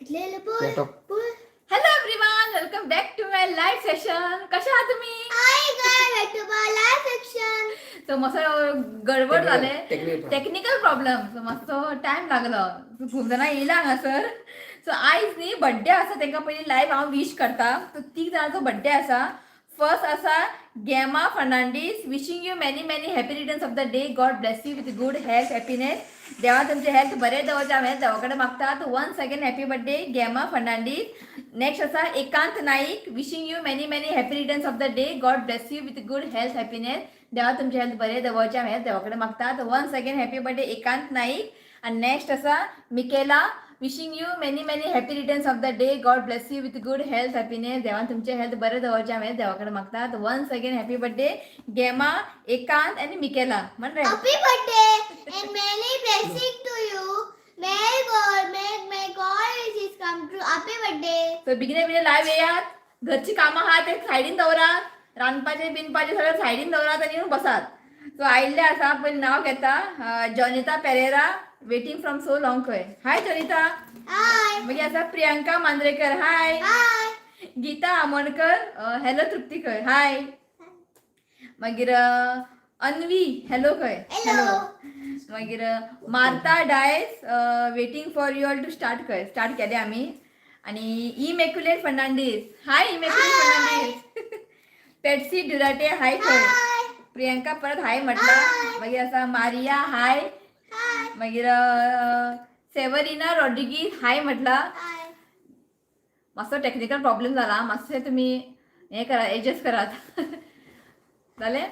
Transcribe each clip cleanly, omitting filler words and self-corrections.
Hello everyone, welcome back to my live session. कशा आहात तुम्ही? Hi guys, back to my live section. So मस्त गडबड झाले. Technical. Technical problem. सो मातसो टायम लागलो. सो खूब जाणां येयला हांगासर. सो आयज न्ही बड्डे आसा, तांकां पयलीं लायव्ह हांव विश करता. सो तीग जाणांचो बड्डे आसा. फर्स्ट आसा Gemma Fernandes, wishing you many many happy returns of the day. God bless you with good health, happiness. देवा तुमचे हेल्थ बरें दवरचें हांवें देवा कडेन मागता. Once again happy birthday, Gemma Fernandes. Next आसा Ekant Naik, wishing you many many happy returns of the day. God bless you with good health, happiness. देवा तुमचे हेल्थ बरें दवरचें हांवें देवा कडेन मागता. Once again happy birthday, Ekant Naik. आनी नेक्स्ट आसा Michaela, wishing you many many happy returns of the day. God bless you with good health, happiness. देवान तुमचे हेल्थ बरें दवरचें हांवें देवा कडेन मागता. Once again happy birthday, Gemma, Ekant आनी मिकेला. म्हण रे. Happy birthday and many blessing to you. May God make may God wishes come true. Happy birthday. So बेगिने बेगीन लायव्ह येयात. घरची कामां आहा ते सायडीन दवरात, रांदपाचें बिनपाचें सगळें सायडीन दवरात आनी येवन बसात. सो आयिल्ले आसा, पयलीं नांव घेता. Jonita Pereira, waiting from so long खंय. हाय जॉनिता. Hi. मागीर आसा प्रियांका मांद्रेकर, हाय. Hi. Gita Amonkar, hello तृप्ती खंय, हाय. मागीर अन्वी, हॅलो खंय. Hello. मागीर Martha Dias, waiting for you all to start खंय. स्टार्ट केले आमी. आनी Immaculate Fernandes, hi Immaculate Fernandes. Patsy Duarte, hi खंय. Hi. Priyanka परत हाय म्हटलं. मागीर आसा मारिया, हाय. Hi. मागीर सेवरिना रॉड्रिगीज, हाय म्हटला. Hi. मातसो टेक्निकल प्रॉब्लेम जाला, मातशें तुमी हें करा, एडजस्ट करात. जालें,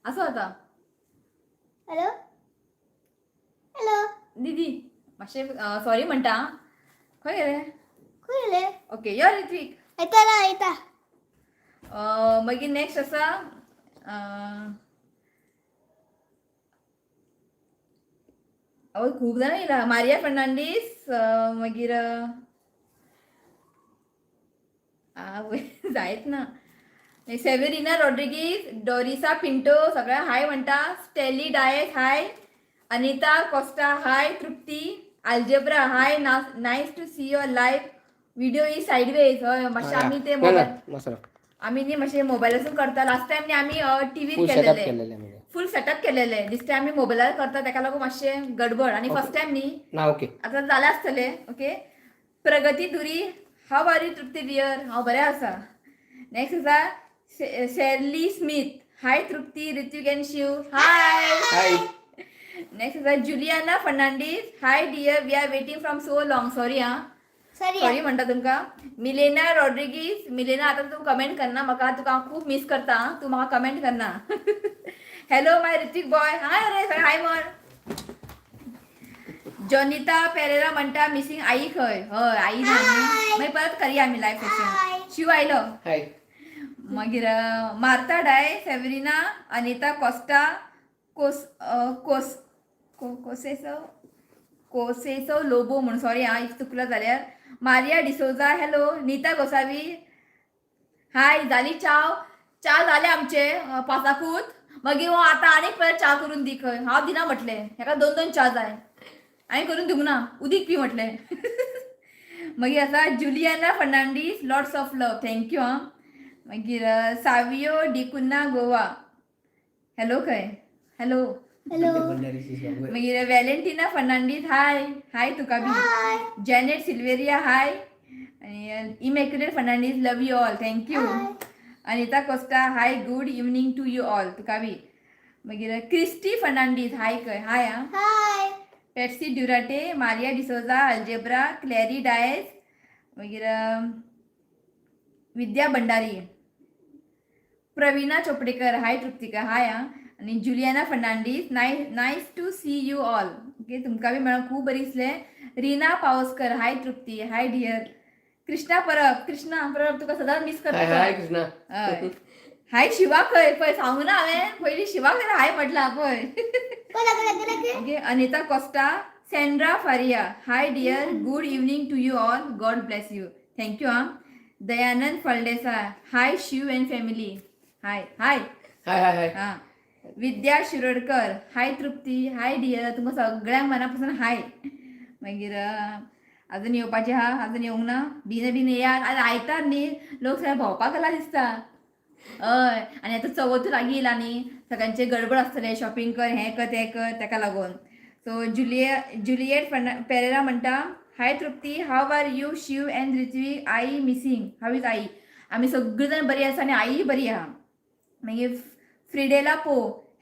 आसूं आतां. Hello. Hello. दीदी, मातशें सॉरी म्हणटा आं. खंय गेले? खंय गेले? ओके, यो ऋत्वीक. येता ना, येता. मागीर नेक्स्ट आसा आवय, खूब जाणां येयला. मारिया फर्नांडीस, मागीर आवय, जायत ना. सेवेरिना रॉड्रिगीज, डॉरिसा पिंटो, सगळ्या हाय म्हणटा. Stelly Dias, hi. Anita Costa, hi. Trupti Algebra, hi. Nice to see your live video is sideways. हय, मातशें आमी ते मोबायल मसाला. आमी न्ही मातशें मोबायलासून करता. लास्ट टायम न्ही आमी टिवीर फूल सेटअप केलेले. केलेले म्हणजे. फूल सेटअप केलेले. दीस टायम आमी मोबायलार करता, ताका लागून मातशें गडबड आनी फर्स्ट टायम न्ही. ना, ओके. आतां जालें आसतलें. Okay. Pragati Duri, how are you Trupti dear? हांव बरें आसा. नेक्स्ट आसा Shirley Smith, hi Trupti, Ritvik and Shiv, hi. Hi. Next आसा Juliana Fernandes, hi dear, we are waiting from so long. Sorry आं. Sorry. Sorry म्हणटा तुमकां. मिलेना रॉड्रिगीज, मिलेना, आतां तूं कमेंट करना म्हाका, तुका हांव खूब मिस करता आं. तूं म्हाका कमेंट करना. Hello my Ritvik boy, hi. अरे हाय म्हण. जॉनिता पेरेरा म्हणटा मिसिंग आई खंय. हय, आई ना न्ही. मागीर परत करया आमी लायव्ह सेशन. शिव आयलो. हाय. मागीर मार्ता डाय, सेवरिना, अनिता कोस्टा, कोस कोस कोसेसो कोसेसो लोबो म्हणून, सॉरी आं if चुकलो जाल्यार. मारिया डिसोजा, हॅलो. नीता गोसावी, हाय. जाली चाव? च्या जाले आमचे पांचाकूच. मागीर हो आतां आनीक परत च्या करून दी खंय. हांव दिना म्हटलें, हेका दोन दोन च्या जाय. हांवें करून दिवंक ना, उदीक पी म्हटलें. मागीर आसा Juliana Fernandes, lots of love, thank you आं. मागीर सावियो डिकुन्ना, गोवा, हॅलो खंय, हॅलो. Hello. मागीर व्हॅलेंटिना फर्नांडीस, हाय हाय तुका बी. Hi. Janet Silveria, हाय. आनी Immaculate Fernandes, love you all, thank you. Anita Costa, hi, good evening to you all, तुका बी. मागीर क्रिस्टी फर्नांडीस, हाय खंय, हाय आं. Hi. Patsy Duarte, Maria D'Souza, Algebra, Clary Dias, मागीर विद्या भंडारी, प्रवीणा चोपडेकर, हाय तृप्तिका, हाय आं. आनी Juliana Fernandes, nice to see you all. Okay, तुमकां बी मेळोन खूब बरें दिसलें. Reena Pawaskar, hi Trupti, hi dear. Krishna Parab, Krishna Parab, तुका सदांच मिस हाय. करता. हाय कृष्णा. हय, हाय शिवा खंय. पळय, सांगू ना हांवें पयलीं शिवाक हाय म्हटलां पळय. कोला कोला कोला. Okay, Anita Costa, Sandra Faria, hi dear, good evening to you all, God bless you, thank you. Ah, Dayanand Phaldesai, hi Shiv and family, hi hi. Hi hi hi. हा, Vidya Shirodkar, hi Trupti, hi dear, तुमकां सगळ्यांक मना पासून हाय. मागीर अजून येवपाचें आहा, अजून येवंक ना. बेगीन बेगीन येयात. आज आयतार न्ही, लोक सगळे भोंवपाक गेला दिसता. हय, आनी आतां चवथ लागीं येयला न्ही, सगळ्यांचे गडबड आसतले, शॉपिंग कर, हें कर, तें कर, तेका लागून. सो जुलियट पेरेरा म्हणटा, "Hi Trupti, how are you, Shiv and Ritvik? I missing. How is आई?" आमी सगळीं जाण बरी आसा आनी आईय बरी आहा. मागीर फ्रिडेला पो,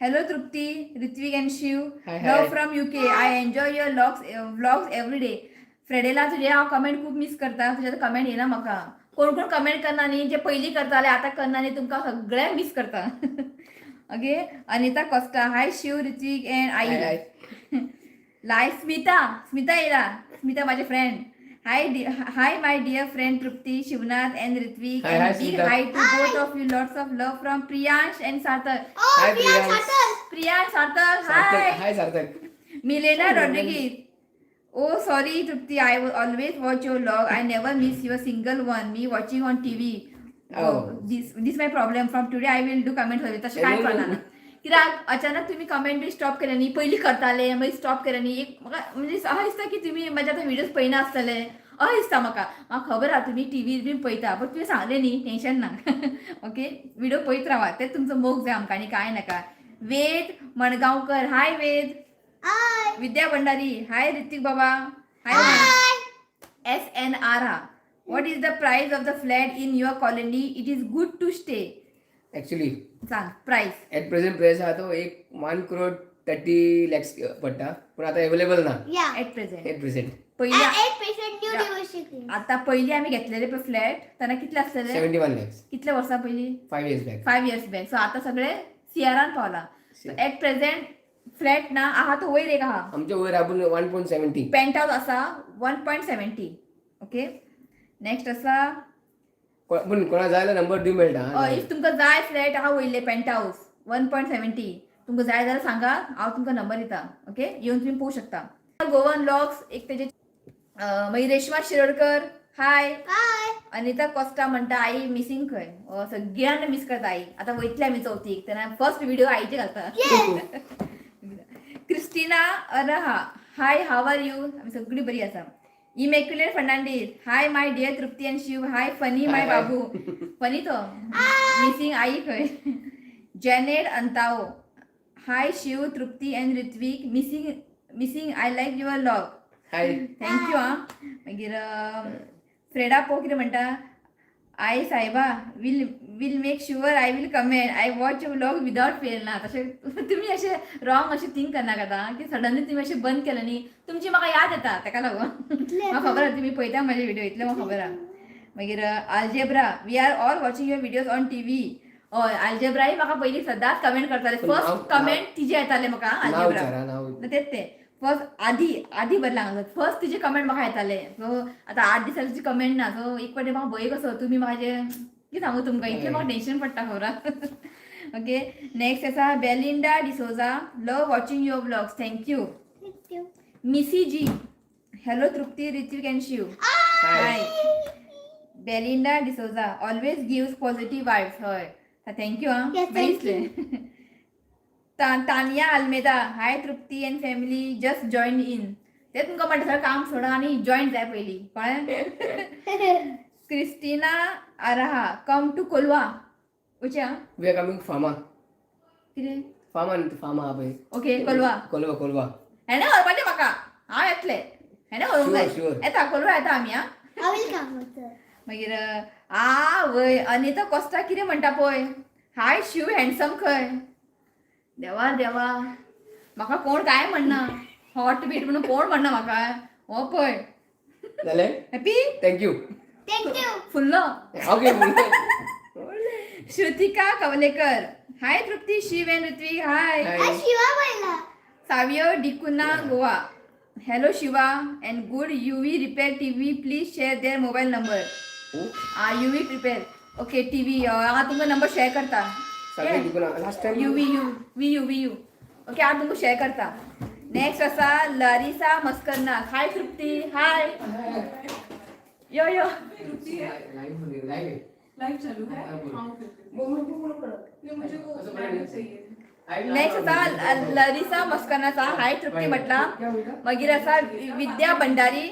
"Hello Trupti, Ritvik and Shiv." Hi. "Love hi. from UK. I enjoy your vlogs every day." फ्रेडेला, तुजे हांव कमेंट खूब मिस करता. तुजे कमेंट येना म्हाका. कोण कोण कमेंट करना न्ही, जे पयलीं करताले आतां करना न्ही, तुमकां सगळ्यांक मिस करता. Okay, Anita Costa, "hi Shiv, Ritvik and I." Hi hi. लाय स्मिता, स्मिता येयला. स्मिता माझे friend. "Hi, hi my dear friend Trupti, Shivnath and Ritvik Hi, hi, and big Smita. hi to both of you. Lots of love from Priyansh and Sarthak." Oh, Hi, Priya Priyansh. Sarthak. Priyansh, Sarthak, Sarthak. Hi. Hi Sarthak. Milena Rodriguez. "Oh, sorry, Trupti. I will always watch your vlog. I never miss your single one. Me watching on TV." Oh, Oh. This my problem. From today I will do comment for you. तशें काय No, no, करना. No. कित्याक अचानक तुम्ही comment be stop केले न्ही, पयलीं करताले मागीर स्टॉप केले न्ही. एक म्हाका म्हणजे अशें दिसता की तुमी म्हाजे आतां व्हिडियोज पळयना आसतले अशें दिसता म्हाका. म्हाका खबर आहा तुमी टिवीर बीन पळयता, बट तुवें सांगलें न्ही, टेंशन ना. ओके, व्हिडिओ पळयत रावा, तेच तुमचो मोग जाय आमकां, आनी कांय नाका. वेद मणगांवकर, हाय वेद. Hi. विद्या भंडारी, हाय ऋतिक बाबा, हाय. Hi. S N R हा, "What is the price of the flat in your colony? It is good to stay." Actually सांग प्राइस. एट प्रेझेंट प्राइस आहा तो एक 1 करोड 30 लॅक्स पडटा, पूण आतां अवेलेबल ना. Yeah. At present. At present. पयली 8% new Yeah. diversity. आता पहिली आम्ही घेतलेले पळय फ्लॅट, तेन्ना कितले आसलेले? 71 लॅक्स. कितले वर्सां पयलीं? 5 years back. 5 years back. So आता सगळे सिआरान पावला. एट प्रेझेंट फ्लॅट ना आहा तो वयर एक आहा. आमच्या वयर आपूण 1.70. पेंट हाऊस आसा 1.70. ओके, नेक्स्ट आसा. पूण कोणा जाय जाल्यार नंबर दिवंक मेळटा हा. If तुमकां जाय फ्लॅट आहा वयले पेंट हाऊस 1.70, तुमकां जाय जाल्यार सांगा, हांव तुमकां नंबर दिता. ओके, येवन तुमी पळोवंक शकता. गोवन व्लॉग्स एक तेजे. मागीर रेश्मा शिरोडकर, हाय. Hi. Anita Costa म्हणटा, आई मिसींग खंय. सगळ्यांना मिस करता आई. आतां वयतले आमी चवथीक तेन्ना फर्स्ट व्हिडिओ आईचे घालता. Yes. Christina Araha, "Hi, how are you?" आमी सगळी बरी आसा. Immaculate Fernandes, "Hi my dear Trupti and Shiv. Hi Funny my Hi, hi. Babu." Funny तो मिसिंग आई खंय. Janet Antao, "Hi Shiv, Trupti and Ritvik. Missing, missing. I like your vlog." Hi. Thank you. आं, मागीर Freda पो कितें म्हणटा, "आई सायबा, will make sure I will comment. I watch vlog without fail." ना तशें तुमी अशें रॉंग अशें थिंक करनाकात आं, की सडनली तुमी अशें बंद केलें न्ही, तुमची म्हाका याद येता, तेका लागून. म्हाका खबर आहा तुमी पळयता म्हाजे व्हिडिओ, इतलें म्हाका खबर आहा. मागीर algebra, "We are all watching your videos on TV." हय, आल्जेब्राय म्हाका पयलीं सदांच कमेंट करताले. पण फर्स्ट कमेंट तिजे येताले म्हाका. नाव आल्जेब्रा. विचारा नाव. ना तेच ते फर्स्ट आधी आधी बरं लागलो, फर्स्ट तिचे कमेंट म्हाका येताले. सो आतां 8 दिसांनी तिची कमेंट ना. सो एक फावटी म्हाका भंय कसो, तुमी म्हाजे कितें सांगू तुमकां, इतलें म्हाका टेंशन पडटा खबर. ओके, नेक्स्ट आसा Belinda D'Souza, "Love watching your vlogs." Thank you. Thank you. Missy ji, "Hello Trupti, Ritvik and Shiv." Hi. Hi. Belinda D'Souza, "Always gives positive vibes." हय, thank you. आं. Yes, thank you. Tania Almeida, "Hi Trupti and family, just join in." ते तुमकां म्हणटा, सगळें काम सोडा आनी join जाय पयलीं, कळ्ळें? क्रिस्टिना आराहा, "Come to Colva." वचया. We are coming Fama. कितें? फामा न्ही, फामा आहा पळय. ओके, कोलवा. कोलवा, कोलवा. हेणे व्हरपाचें म्हाका, हांव येतलें, हेणे व्हरूंक जाय. Sure, sure. येता, कोलवा येता आमी. आं. I will come also. मागीर आ वय, अनिता कोस्टा कितें म्हणटा पळय, "हाय शिव, हँडसम खंय." देवा देवा, म्हाका कोण काय म्हणना, हॉट बीट म्हणून कोण म्हणना म्हाका. हो पळय. जालें. Happy. Thank you. Thank you. फुल्लो. Okay. Shrutika Kavlekar, "Hi Trupti, Shiv and Ritvik." Hi. Hi. I Shiva Baila. Savio D'Cunha Goa, "Hello Shiva and good UV repair TV. Please share their mobile number." आ UV repair, okay, TV हांव तुमकां number share करता. सगळे डिकुना last time. U V U V U V U. Okay, हांव तुमकां share करता. Next आसा Larissa मस्करनाथ, "हाय तृप्ती." हाय, यो यो. Live live. लाइव चालू है. हाँ, बोलो. हाँ, ओके. बोल बोल बोल बोल. नहीं, मुझे वो असं बैनर बरं. चाहिए. नेक्स्ट आसा लरिसा मस्कनाचा. हाय तृप्ती म्हटला. मागीर आसा विद्या Bhandari,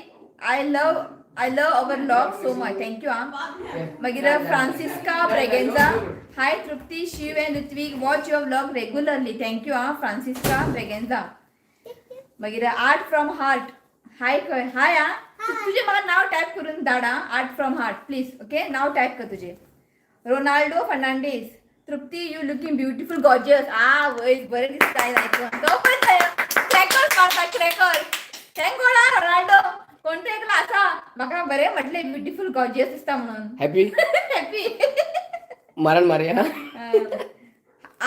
I love our vlog so much. Thank you. आ, मागीर Francisca Braganza, hi Trupti, Shiv and Ritvik, watch your vlog regularly. Thank you. आ, Francisca Braganza. मागीर आर्ट फ्रॉम हार्ट, हाय खंय. हाय. आ, तुजें म्हाका नांव टायप करून धाड. आ, art from heart, please. Okay, नांव टायप कर तुजें. Ronaldo Fernandes, Trupti, you looking beautiful, gorgeous. आ वय, बरें दिसता आयकून. तो पळय, क्रॅकर्स मारता, क्रॅकर. Thank God. आ रोनाल्डो, कोण तो एकलो आसा म्हाका बरें म्हटलें, ब्युटिफूल गॉर्जियस दिसता म्हणून. हॅपी. हॅपी. मारान मारया.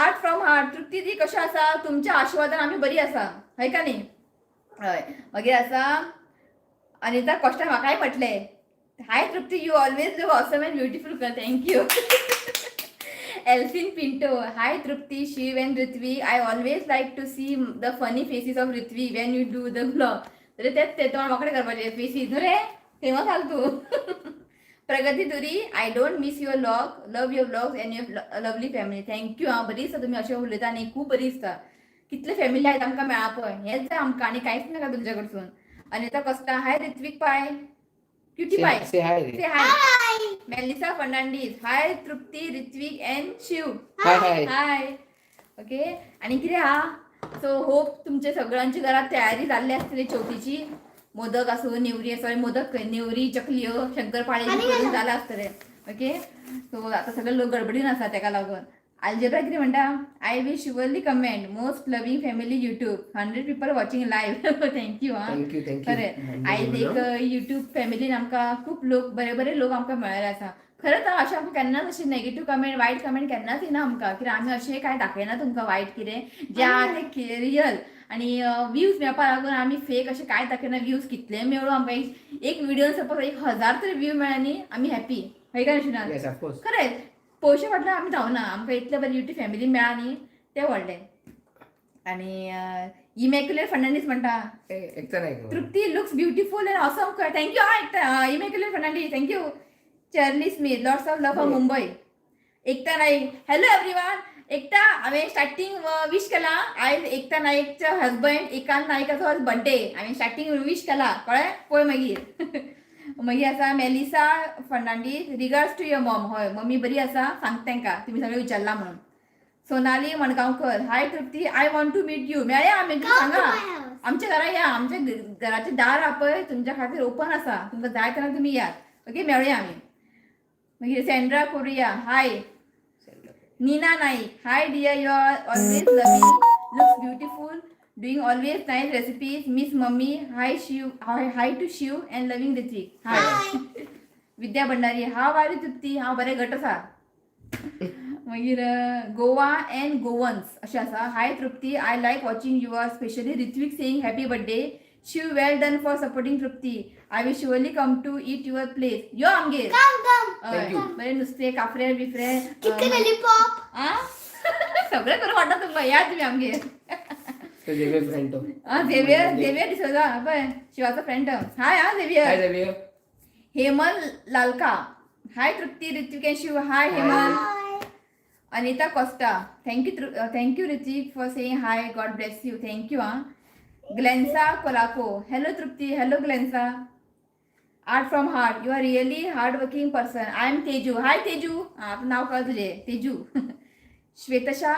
आर्ट फ्रॉम हार्ट, तृप्ती दी, कशें आसा? तुमच्या आशिर्वादान आमी बरी आसा. हय का न्ही? हय. मागीर आसा अनिता कोश्टा, म्हाकाय म्हटलें, hi Trupti, you always look awesome and beautiful. Thank you. Elfin Pinto, hi Trupti, Shiv and Ritvi. I always like to see the funny faces of Ritvi when you do the vlog. तरी तेच ते तोंड वाकडे करपाचे faces न्हू रे, famous आहा तूं. प्रगती दुरी, I don't miss your vlog, love your vlog and your lovely family. Thank you. हांव बरी दिसता तुमी अशें उलयता न्ही, खूब बरी दिसता. कितले फॅमिली आहेत आमकां मेळा पळय, हेंच जाय आमकां, आनी कांयच नाका तुमच्या कडसून. अनिता कोस्टा, हाय ऋत्विक पाय, क्युटी पाय. से हाय. से हाय. Hi. Melissa Fernandes, hi Trupti, Ritvik and Shiv. Hi hi. Hi. Okay, आणि कितें आहा, सो होप तुमच्या सगळ्यांची घरात तयारी जाल्ली आसतली चवथीची. मोदक आसूं, नेवरी, सॉरी, मोदक खंय, नेवरी, चकल्यो, शंकरपाळी आनी करून जाला आसतले. ओके, सो आतां सगळे लोक गडबडीन आसा तेका लागून. आल्जेब्रा कितें म्हणटा? I will surely comment, most loving family YouTube, 100 people watching live. Thank you. हा. Thank you, thank you. खरें, आयज एक युट्यूब फॅमिलीन आमकां खूब लोक, बरे बरे लोक आमकां मेळ्ळे आसा. खरेंच अशें आमकां केन्नाच अशें नेगेटीव कमेंट, वायट कमेंट केन्नाच येना आमकां, कित्याक आमी अशें कांय दाखयना तुमकां वायट कितें, जें आहा तें रियल. आनी व्यूज मेळपा लागून आमी फेक अशें कांय दाखयना. व्यूज कितले मेळूं आमकां, एक व्हिडिओ सपोज 1000 तरी व्यू मेळ्ळे न्ही, आमी हॅपी. हय काय शिवनाथ? Yes, of course. खरें, पयशे फाटल्यान आमी धांवना. आमकां इतले बरें युट्यूब फॅमिली मेळ्ळा न्ही, तें व्हडलें. आनी इमॅक्युलेट फर्नांडीस म्हणटा, एकता Naik. Trupti looks beautiful and awesome. Thank you. हा, Immaculate Fernandes, thank you. Charlie Smith, lots of love from Mumbai. Ekta Naik, hello everyone. एकता, हांवें स्टार्टींग विश केला. आयज एकता नाईकचो हजबंड एकांत नाईकाचो बर्थडे, हांवें स्टार्टींग विश केला, कळ्ळें? पळय मागीर. मागीर आसा Melissa Fernandes, regards to your mom. हय, मम्मी बरी आसा, सांग तांकां तुमी सगळे विचारला म्हणून. Sonali Madgaonkar, hi Trupti, I want to meet you. मेळया आमी. Come to सांगा. my house. आमच्या घरा या. आमच्या घराचे दार हा पळय तुमच्या खातीर ओपन आसा. तुमकां जाय तेन्ना तुमी यात. ओके, मेळुया आमी मागीर. Sandra Korea, hi. Nina Naik, hi dear, you are always loving, looks beautiful, doing always nice recipes. Miss mummy. Hi Shiv, hi, hi to Shiv and loving Ritvik. Hi. Hi. Vidya Bhandari, how are Trupti? हांव बरें घट आसा. मागीर Goa and Goans अशें आसा, hi Trupti, I like watching you are, specially Ritvik saying happy birthday. Shiv, well done for supporting Trupti. I will surely come to eat your place. यो आमगेर. Come, come. हय. Thank you. बरें नुस्तें, काफरे बिफरे. Chicken lollipop. आ, सगळें करून वाडटा तुमकां. या तुमी आमगेर. तो झेवियर फ्रेंड तो. आ, झेवियर, झेवियर डिसोजा पळय, शिवाचो फ्रेंड. हाय हा हाय झेवियर. झेवियर. हेमल लालका, hi Trupti, Ritvik and Shiv. Hi Hemal. Hi. Anita Costa, thank you Ritvik for saying hi, God bless you. Thank you. हा, Glensa Colaco, hello Trupti. Hello Glensa. Art from heart, you are really hard working person. I am Teju. Hi Teju. हा, नाव कळ तुझे, Tezu. श्वेतशा,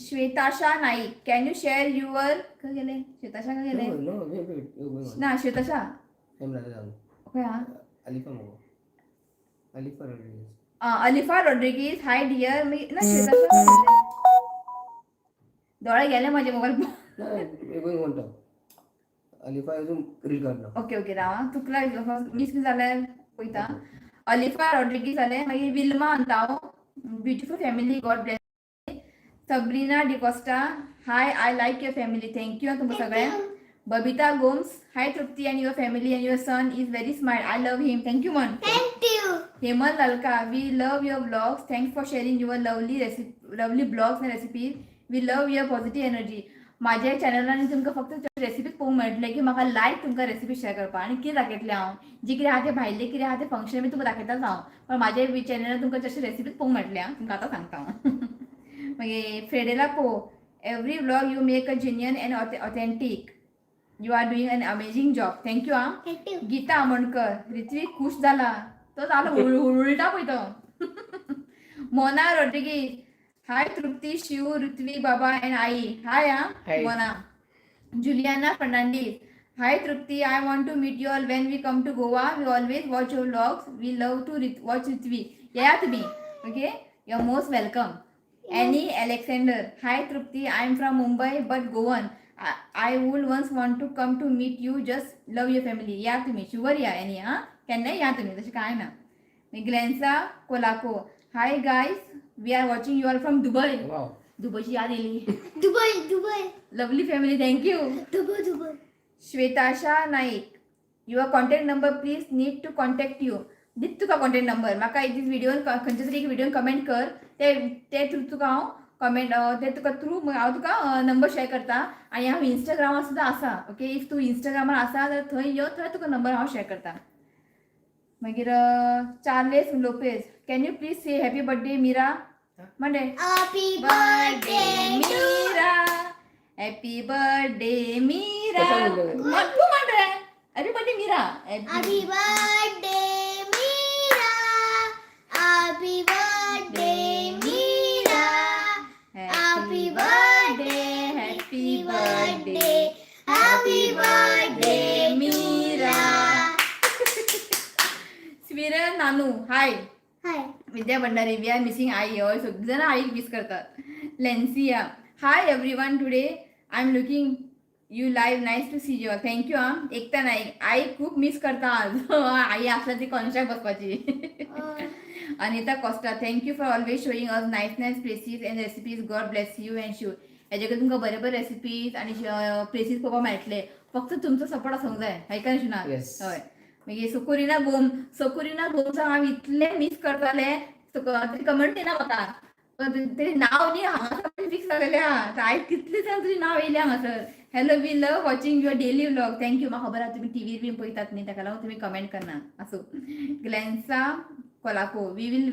श्वेताशा Naik, can you share your, खंय गेले श्वेताशा, खंय गेले? No, wait, wait, you going on. ना, श्वेताशा. हेम राजा जाऊन. खंय हा? अलिफा मगो, अलिफा रॉड्रिगेज. Alifa Rodrigues, hi dear. ना, श्वेताशा खंय गेले? दोळे गेले माझे mobile. Going on top. अलिफा अजून रील काढणार. ओके ओके, राव आं. तुकला मिस जाल्यार पळयता. अलिफा रॉड्रिगीज जालें. मागीर Wilma Antao, beautiful family, God bless. Sabrina D'Costa, hi, I like your family. Thank you तुमकां सगळ्यांक. Babita Gomes, hi Trupti and your family, and your son is very smart, I love him. Thank you म्हण. Thank you. Hemal Lalka, we love your vlogs. Thanks for sharing your lovely recipe, lovely blogs and recipes. We love your positive energy. माझ्या चॅनलान तुमकां फक्त recipe पळोवंक मेळटले की म्हाका लायक तुमकां recipe share करपाक आनी कितें दाखयतलें हांव, जी कितें आहा तें भायलें कितें आहा तें फंक्शन बी तुमकां दाखयताच हांव, पण माझ्या चॅनलान तुमकां जशें रेसिपी पळोवंक मेळटलें. आं, तुमकां आतां सांगता हांव. मागीर फेडेला पो, Every vlog you make a genuine and authentic. You are doing an amazing job. Thank you ah. Thank you. Gita Amonkar, Ritwik खुश जाला, तो जालो उलटा पळय तो. मोना रोड्रिगीज, हाय तृप्ती, शिव, ऋत्विक बाबा अँड I. हाय हा. Hi. Mona. Juliana Fernandes, hi Trupti, I want to meet you all when we come to Goa. We always watch your vlogs. We love to watch Ritwik. या तुम्ही. Okay, you are most welcome. Annie Alexander, hi Trupti, I am from Mumbai but Goan. I would once want to come to meet you. Just love your family. या तुम्ही, sure या any. हां, केन्नाय या तुम्ही, तशें कांय ना. Glensa Colaco, hi guys, we are watching you all from Dubai. Wow. दुबईची याद येयली. Dubai, Dubai. Lovely family, thank you. Dubai, Dubai. Shwetasha Naik, your contact number please, need to contact you. दीत तुका कॉन्टॅक्ट नंबर. म्हाका एक दीस व्हिडियोन, खंयच्या तरी एक व्हिडियोन कमेंट कर. ते ते थ्रू तुका हांव कमेंट, ते तुका थ्रू हांव तुका नंबर शेअर करता. आनी हांव इंस्टाग्रामार सुद्दां आसा. ओके, if तूं इंस्टाग्रामार आसा जाल्यार थंय यो, थंय तुका नंबर हांव शेअर करता. मागीर Charles Lopez, can you please say happy birthday Meera म्हणटे. Happy birthday to Meera, happy birthday Meera. कसं म्हणलं? तू म्हण रे, happy birthday Meera. Happy birthday Meera. Happy birthday Meera. Happy birthday, happy birthday, happy birthday Meera. स्मिरन Nanu, hi. Hi. Vidya Bhandari, we are missing आई. हय, सगळी जाणां आईक मीस करतात. Lencia, hi everyone, today I am looking you live. Nice to see you. Thank you. आं. एकता नाईक, आई खूप miss करता आज. आई आसल्यार ती कोनशाक बसपाची. Anita Costa, thank you for always showing us nice nice places and recipes. God bless you and Shiv. हेजे कडेन तुमकां बरे बरे रेसिपीज आनी प्लेसीस पळोवपाक मेळटले. फक्त तुमचो सपोर्ट आसूंक जाय, हय काय शिना? Yes. हय. मागीर सुकुरिना गोम, सुकुरिना गोम्स हांव इतलें मीस करतालें. कमेंट येना म्हाका, तेजें नांव न्ही हांगासर फिक्स जालेलें आहा. आयज कितले जाण तुजें नांव येयलें हांगासर. Hello, we love watching your daily vlog. Thank you. म्हाका खबर आहा तुमी टिवीर बीन पळयतात न्ही, ताका लागून तुमी कमेंट करना. आसूं. Glensa Colaco, we will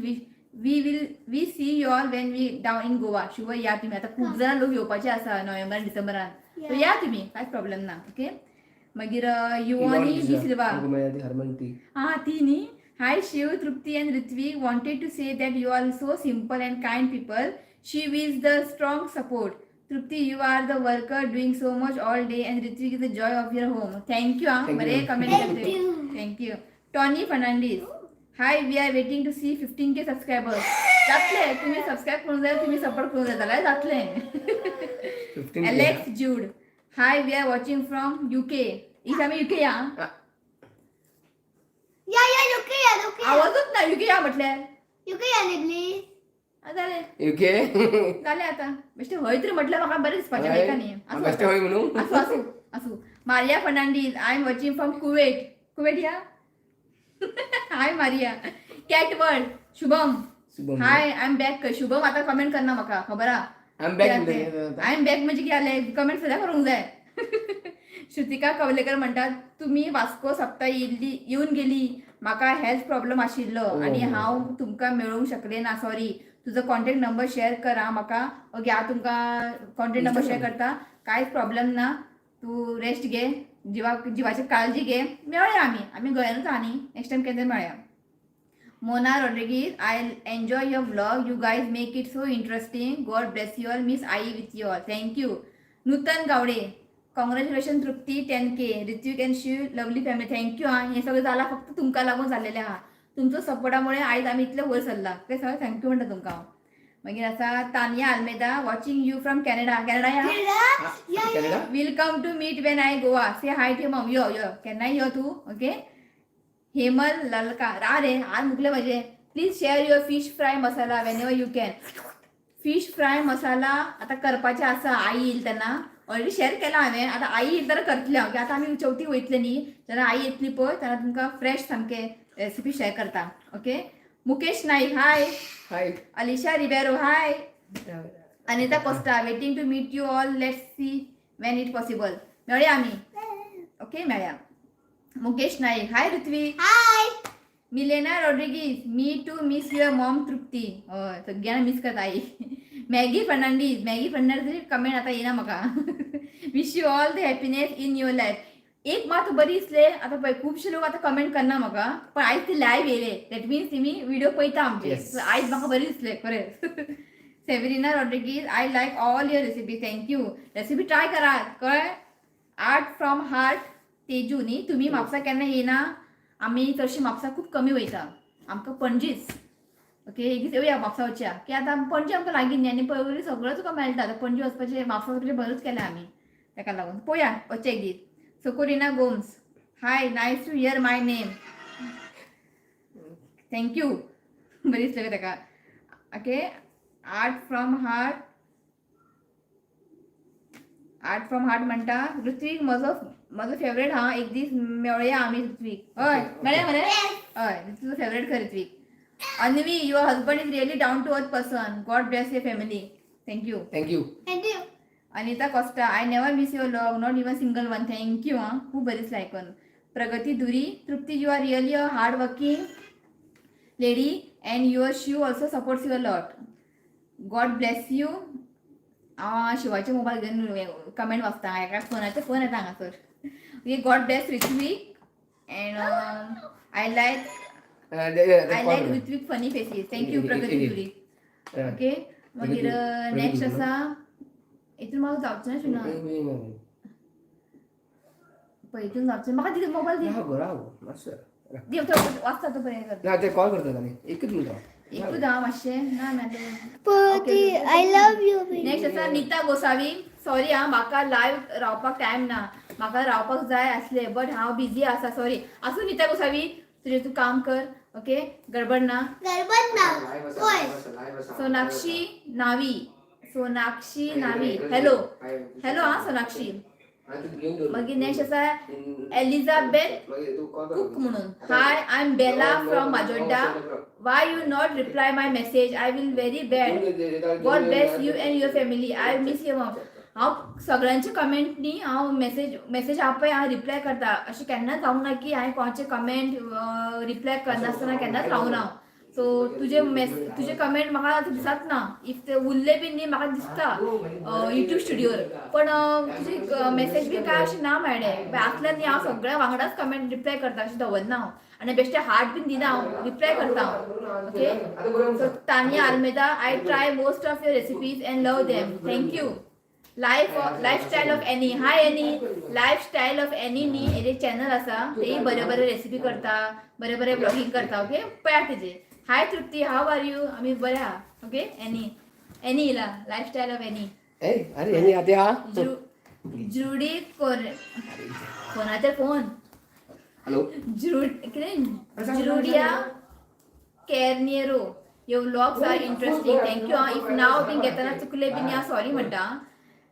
we see you all when we down in Goa. Sure या तुम्ही. आता खूप जाण लोक येवपाचे आसा नोव्हेंबर डिसेंबरान. सो या तुम्ही, कांयच प्रॉब्लेम ना. ओके, मागीर युवानी डी सिल्वा. हरमन टी. हा, ती न्ही. Hi Shiv, Trupti and Ritwik, wanted to say that you are so simple and kind people. Shiv is the strong support. Trupti, you are the worker doing so much all day, and Ritwik is the joy of your home. Thank you हा. Thank you. बरे comment. Thank you. Thank you. Tony Fernandes, hi, we are waiting to see 15K subscribers. जातले, तुम्ही subscribe करूंक जाय, तुम्ही support करूंक जाय जाल्यार जातले. 15. Alex Jude, hi, we are watching from UK. इस आमी युके या. या UK या, UK. आवाजच ना, युके या म्हटलें. UK या please. जालें. युके. जालें आतां. बेश्टें हय तरी म्हटल्यार म्हाका बरें दिसपाचें, हय का न्ही? आसूं. बेश्टें हय म्हणून. आसूं, आसूं, आसूं. Maria Fernandes, I am watching from Kuwait. Kuwait या. Hi Maria. Cat world, Shubham. Shubham. Hi, I am back. Shubham आतां कमेंट करना म्हाका खबर आहा. I am back. I am back म्हणजे कितें जालें? कमेंट सद्या करूंक जाय. श्रुतिका कवलेकर म्हणटात, तुमी वास्को सप्ता येयल्ली, येवन गेली. म्हाका हेल्थ प्रॉब्लम आशिल्लो आनी हांव तुमकां मेळूंक शकलें ना. सॉरी. तुजो कॉन्टेक्ट नंबर शेअर कर आं म्हाका. ओके, हांव तुमकां कॉन्टेक्ट नंबर शेअर करता. कांयच प्रॉब्लम ना. तूं रेस्ट घे, जिवाक जिवाची काळजी घे. मेळया आमी, आमी गोंयानूच आहा न्ही. नेक्स्ट टायम केन्ना मेळया. Mona Rodrigues, I enjoy your vlog. You guys make it so interesting. God bless you all. Miss I with you all. Thank you. Nutan Gawde, congratulation Trupti, 10K. Ritwik and Shiv, lovely family. Thank you. हा, हें सगळें जालां फक्त तुमकां लागून जाल्लेलें आहा. तुमचो सपोर्टामुळे आयज आमी इतले वयर सरला. तें सगळें thank you म्हणटा तुमकां हांव. मागीर आसा Tania Almeida, watching you from Canada. Canada या. या. Canada. Will come to meet when I Goa. Say hi to mom. यो यो, केन्नाय यो तूं. ओके. हेमल ललका रा रे आज मुकले म्हजे. Please share your fish fry masala whenever you can. Fish fry masala आतां करपाचें आसा. आई येईल तेन्ना. ऑलरेडी शेअर केला हांवें. आतां आई येईल जाल्यार करतलें हांव. आतां आमी चवथीक वयतले न्ही, तेन्ना आई येतली पळय, तेन्ना तुमकां फ्रेश सामकें रेसिपी शेअर करता. Okay. Mukesh Naik, high. High. Alisha Ribeiro, hi. Anita Costa, waiting to meet you all. Let's see when it possible. मेळया आमी. ओके, मेळया. मुकेश नाईक, हाय ऋत्विक. हाय. Milena Rodrigues, me too miss your mom Trupti. हय, सगळ्यांना मिस करता आई. Maggie Fernandes, Maggie Fernandes comment आतां येना म्हाका. Wish you all the happiness in your life. एक मात बरी दिसले, आतां पळय खुबशे लोक आतां कमेंट करना म्हाका, पण आयज ती लायव्ह येयले, that means तिमी व्हिडिओ पळयता आमचे. Yes. So आयज म्हाका बरें दिसलें खरेंच. Severina Rodrigues, I like all your recipe. Thank you. Recipe try करात, कळ्ळें? आर्ट फ्रॉम हार्ट तेजू न्ही, तुमी म्हापसा केन्ना येना? आमी चडशी म्हापसा खूब कमी वयता, आमकां पणजीच. ओके, एक दीस येवया म्हापसा वचया की आतां पणजी आमकां लागीं न्ही, आनी पळय सगळें तुका मेळटा. आतां पणजी वचपाचें, म्हापसा वचपाचें बरेंच केलें आमी, ताका लागून पळोवया वचचें एक दीस. Socorina Gomes, hi, nice to hear my name. Thank you. बरी दिसलें ताका. Okay, art from heart, art from heart म्हणटा ऋत्वीक म्हजो म्हजो फेवरेट. हा, एक दीस मेळया आमी ऋत्वीक. हय, मेळया मरे. हय, तुजो फेवरेट खंय ऋत्वीक. Anvi, your husband is really down to earth person. God bless your family. Thank you. Thank you. Thank you. Anita Costa, I never miss your vlog, not even single one. Thank you. हां, खूब बरें दिसलें आयकून. Pragati Duri, Trupti, you are really a hard working lady and your Shiv also supports your lot. God bless you. हांव शिवाचे mobile घेवन comment वाचता, एका फोनाचे फोन येता हांगासर. Okay, God bless Ritvik and I like Ritvik funny faces. Thank you, Pragati Duri. Okay, मागीर next आसा, हितून म्हाका जावचें ना शिना. पळय, हितून जावचें म्हाका. दिता मोबायल, दी. राव गो, राव मातसो. दी, तो वाचता तो पर्यंत. ना, ते कॉल करतात आनी एकूच मिनट. एकूच हांव मातशें ना मेळटा. Purti, I love you, baby. Next आसा नीता गोसावी. सॉरी हा, म्हाका लायव्ह रावपाक टायम ना. म्हाका रावपाक जाय आसले बट हांव बिजी आसा, सॉरी. आसूं नीता गोसावी, तुजें तूं काम कर. ओके, गडबड ना. गडबड ना. होय. सोनाक्षी नावी, सोनाक्षी नावी, हॅलो हॅलो. हा सोनाक्षी. मागीर नेक्स्ट आसा एलिझाबेथ कुक म्हणून. Hi, I am Bela from Majorda. Why you not reply my message? I will very bad. God bless you and your family. I miss your mom. हांव सगळ्यांचे comment न्ही, हांव message message हांव पळय हांव reply करता. अशें केन्नाच जावंक ना की हांवें कोणाचे कमेंट रिप्लाय करनासतना केन्नाच रावना हांव. सो तुजे तुजे कमेंट म्हाका दिसत ना. If ते उरले बी न्ही, म्हाका दिसता युट्यूब स्टुडियोर, पण तुजी मेसेज बी काय अशें ना मेळ्ळें. आसल्यार न्ही, हांव सगळ्या वांगडाच कमेंट रिप्लाय करता, अशें दवरना हांव आनी बेश्टे हार्ट बीन दिना, हांव रिप्लाय करता हांव. Okay, so Tania Almeida, I try most of your recipes and love them. Thank you. Lifestyle of Annie, hi Annie. Lifestyle of Annie न्ही, हेजे चॅनल आसा, तेय बरे बरे रेसिपी करता, बरे बरे ब्लॉगिंग करता. ओके, पळयात तेजे. Hi Trupti, how are you? आमी बरे आहा. ओके, एनी, एनी येयला, लायफस्टायल ऑफ एनी. ए अरे, हेनी आतां हा. ज्रुडी कोर, फोनाचेर फोन. हॅलो. ज्रु कितें, ज्रुडिया कॅर्नियरो, your vlogs are interesting. Thank you. If नाव बीन घेतना चुकले बीन, हांव सॉरी म्हणटा.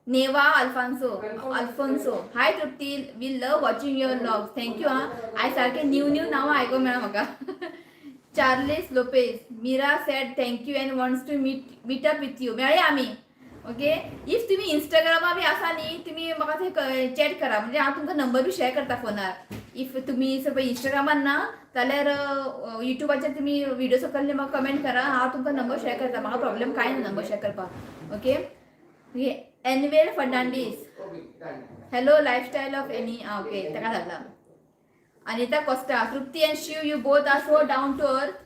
Neva Alphonso, Alphonso, hi Trupti, we love watching your vlogs. Thank you. आं, आयज सारकें न्यू न्यू नांवां आयकूंक मेळ्ळा म्हाका. Charles Lopez, Mira said thank you and wants to meet up with you. मेळया आमी. ओके, if तुमी इंस्टाग्रामा बी आसा न्ही, तुमी म्हाका थंय चॅट करा, म्हणजे हांव तुमकां नंबर बी शेअर करता फोनार. If तुमी सपोज इंस्टाग्रामान ना जाल्यार युट्यूबाचेर तुमी व्हिडिओ सकयल म्हाका कमेंट करा, हांव तुमकां नंबर शेअर करता. म्हाका प्रॉब्लेम कांय ना नंबर शेअर करपाक. Okay, Anvel Fernandes, hello lifestyle of Annie. आं, ओके, ताका धाडला. Anita Costa, Trupti and Shiv, you both are so down to earth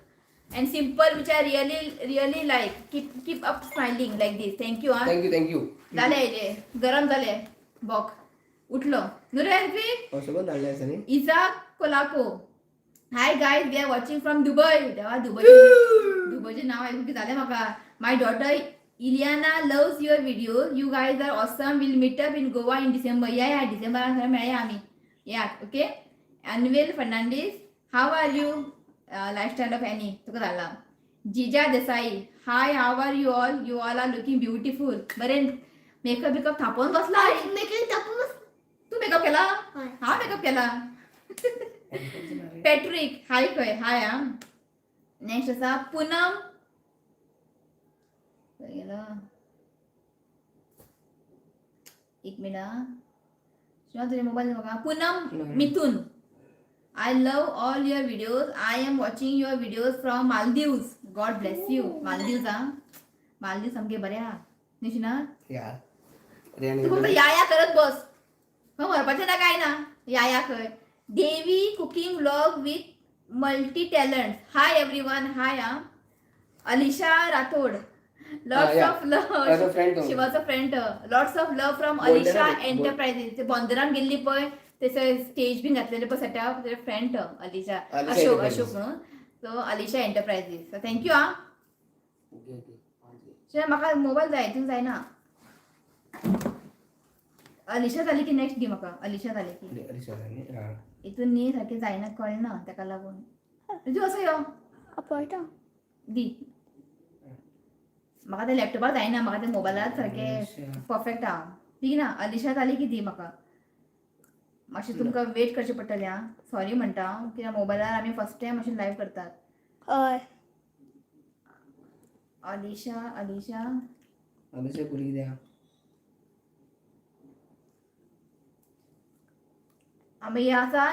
and simple, which I really really like. Keep up smiling like this. Thank you. हा. Thank you, thank you. जालें, हेजे गरम जालें, बॉक उठलो नुरे ऋत्विक. सगळं धाडलें आसा न्ही. Isaac Colaco, hi guys, we are watching from Dubai. देवा, दुबय, दुबयचें नांव आयकून कितें जालें म्हाका. My daughter Iliana loves your video. You guys are awesome. Will meet up in Goa in December. या या, डिसेंबरान थंय मेळया आमी, येयात. Okay, Anvel Fernandes, how are you? Lifestyle of Annie तुका धाडला. Jija Desai, hi, how are you all? You all are looking beautiful. बरें, makeup बिकअप थापोवन बसला. मेकअप तापून. तू मेकअप केला? हय. हांव मेकअप केला. पॅट्रिक, हाय खंय, हाय. हा, नेक्स्ट आसा पुनम, खंय गेलो? एक मिनिट हा, शिवा, तुझे मोबाईल बघा. पूनम Mithun, I love all your videos. I am watching your videos from Maldives. God bless you. Maldives हा. मालदीव सामके बरें आहा न्ही शिना? या. तूं फक्त या या करत बस, खंय व्हरपाचें ना काय ना, या या खंय. Devi cooking vlog with multi talent, hi everyone. Hi. Ah Alisha Rathod, lots yeah. Of love. ताजो friend तो. शिवाचो friend. Lots of love from बोंदेरान अलिशा एंटरप्राइजेस. ते बोंदेरान गेल्ली पळय, थंयसर स्टेज बीन घातलेले पळय सेटअप, तेजे फ्रेंड अलिशा. अलिशा अशोक. एंटरप्राइजेस. अशोक म्हणून. So Alisha enterprises, so thank you आ. Okay okay. म्हाका मोबायल जाय, हितून जायना. अलिशा जाली की नेक्स्ट दी म्हाका, अलिशा जाली की. अलिशा न्ही, हा. हितून न्ही सारकें जायना, कळना ताका लागून. तूं असो यो. पळयता. दी म्हाका ते लॅपटॉपार जायना, म्हाका ते मोबायलार सारकें अलिशा. परफेक्ट आहा. दी ना, अलिशा जाली की दी म्हाका. मातशें तुमकां वेट करचें पडटलें आं, सॉरी म्हणटा हांव, कित्याक मोबायलार आमी फर्स्ट टायम अशें लायव करतात. हय. अलिशा, अलिशा. अलिशा पुरी द्या. आमी आसा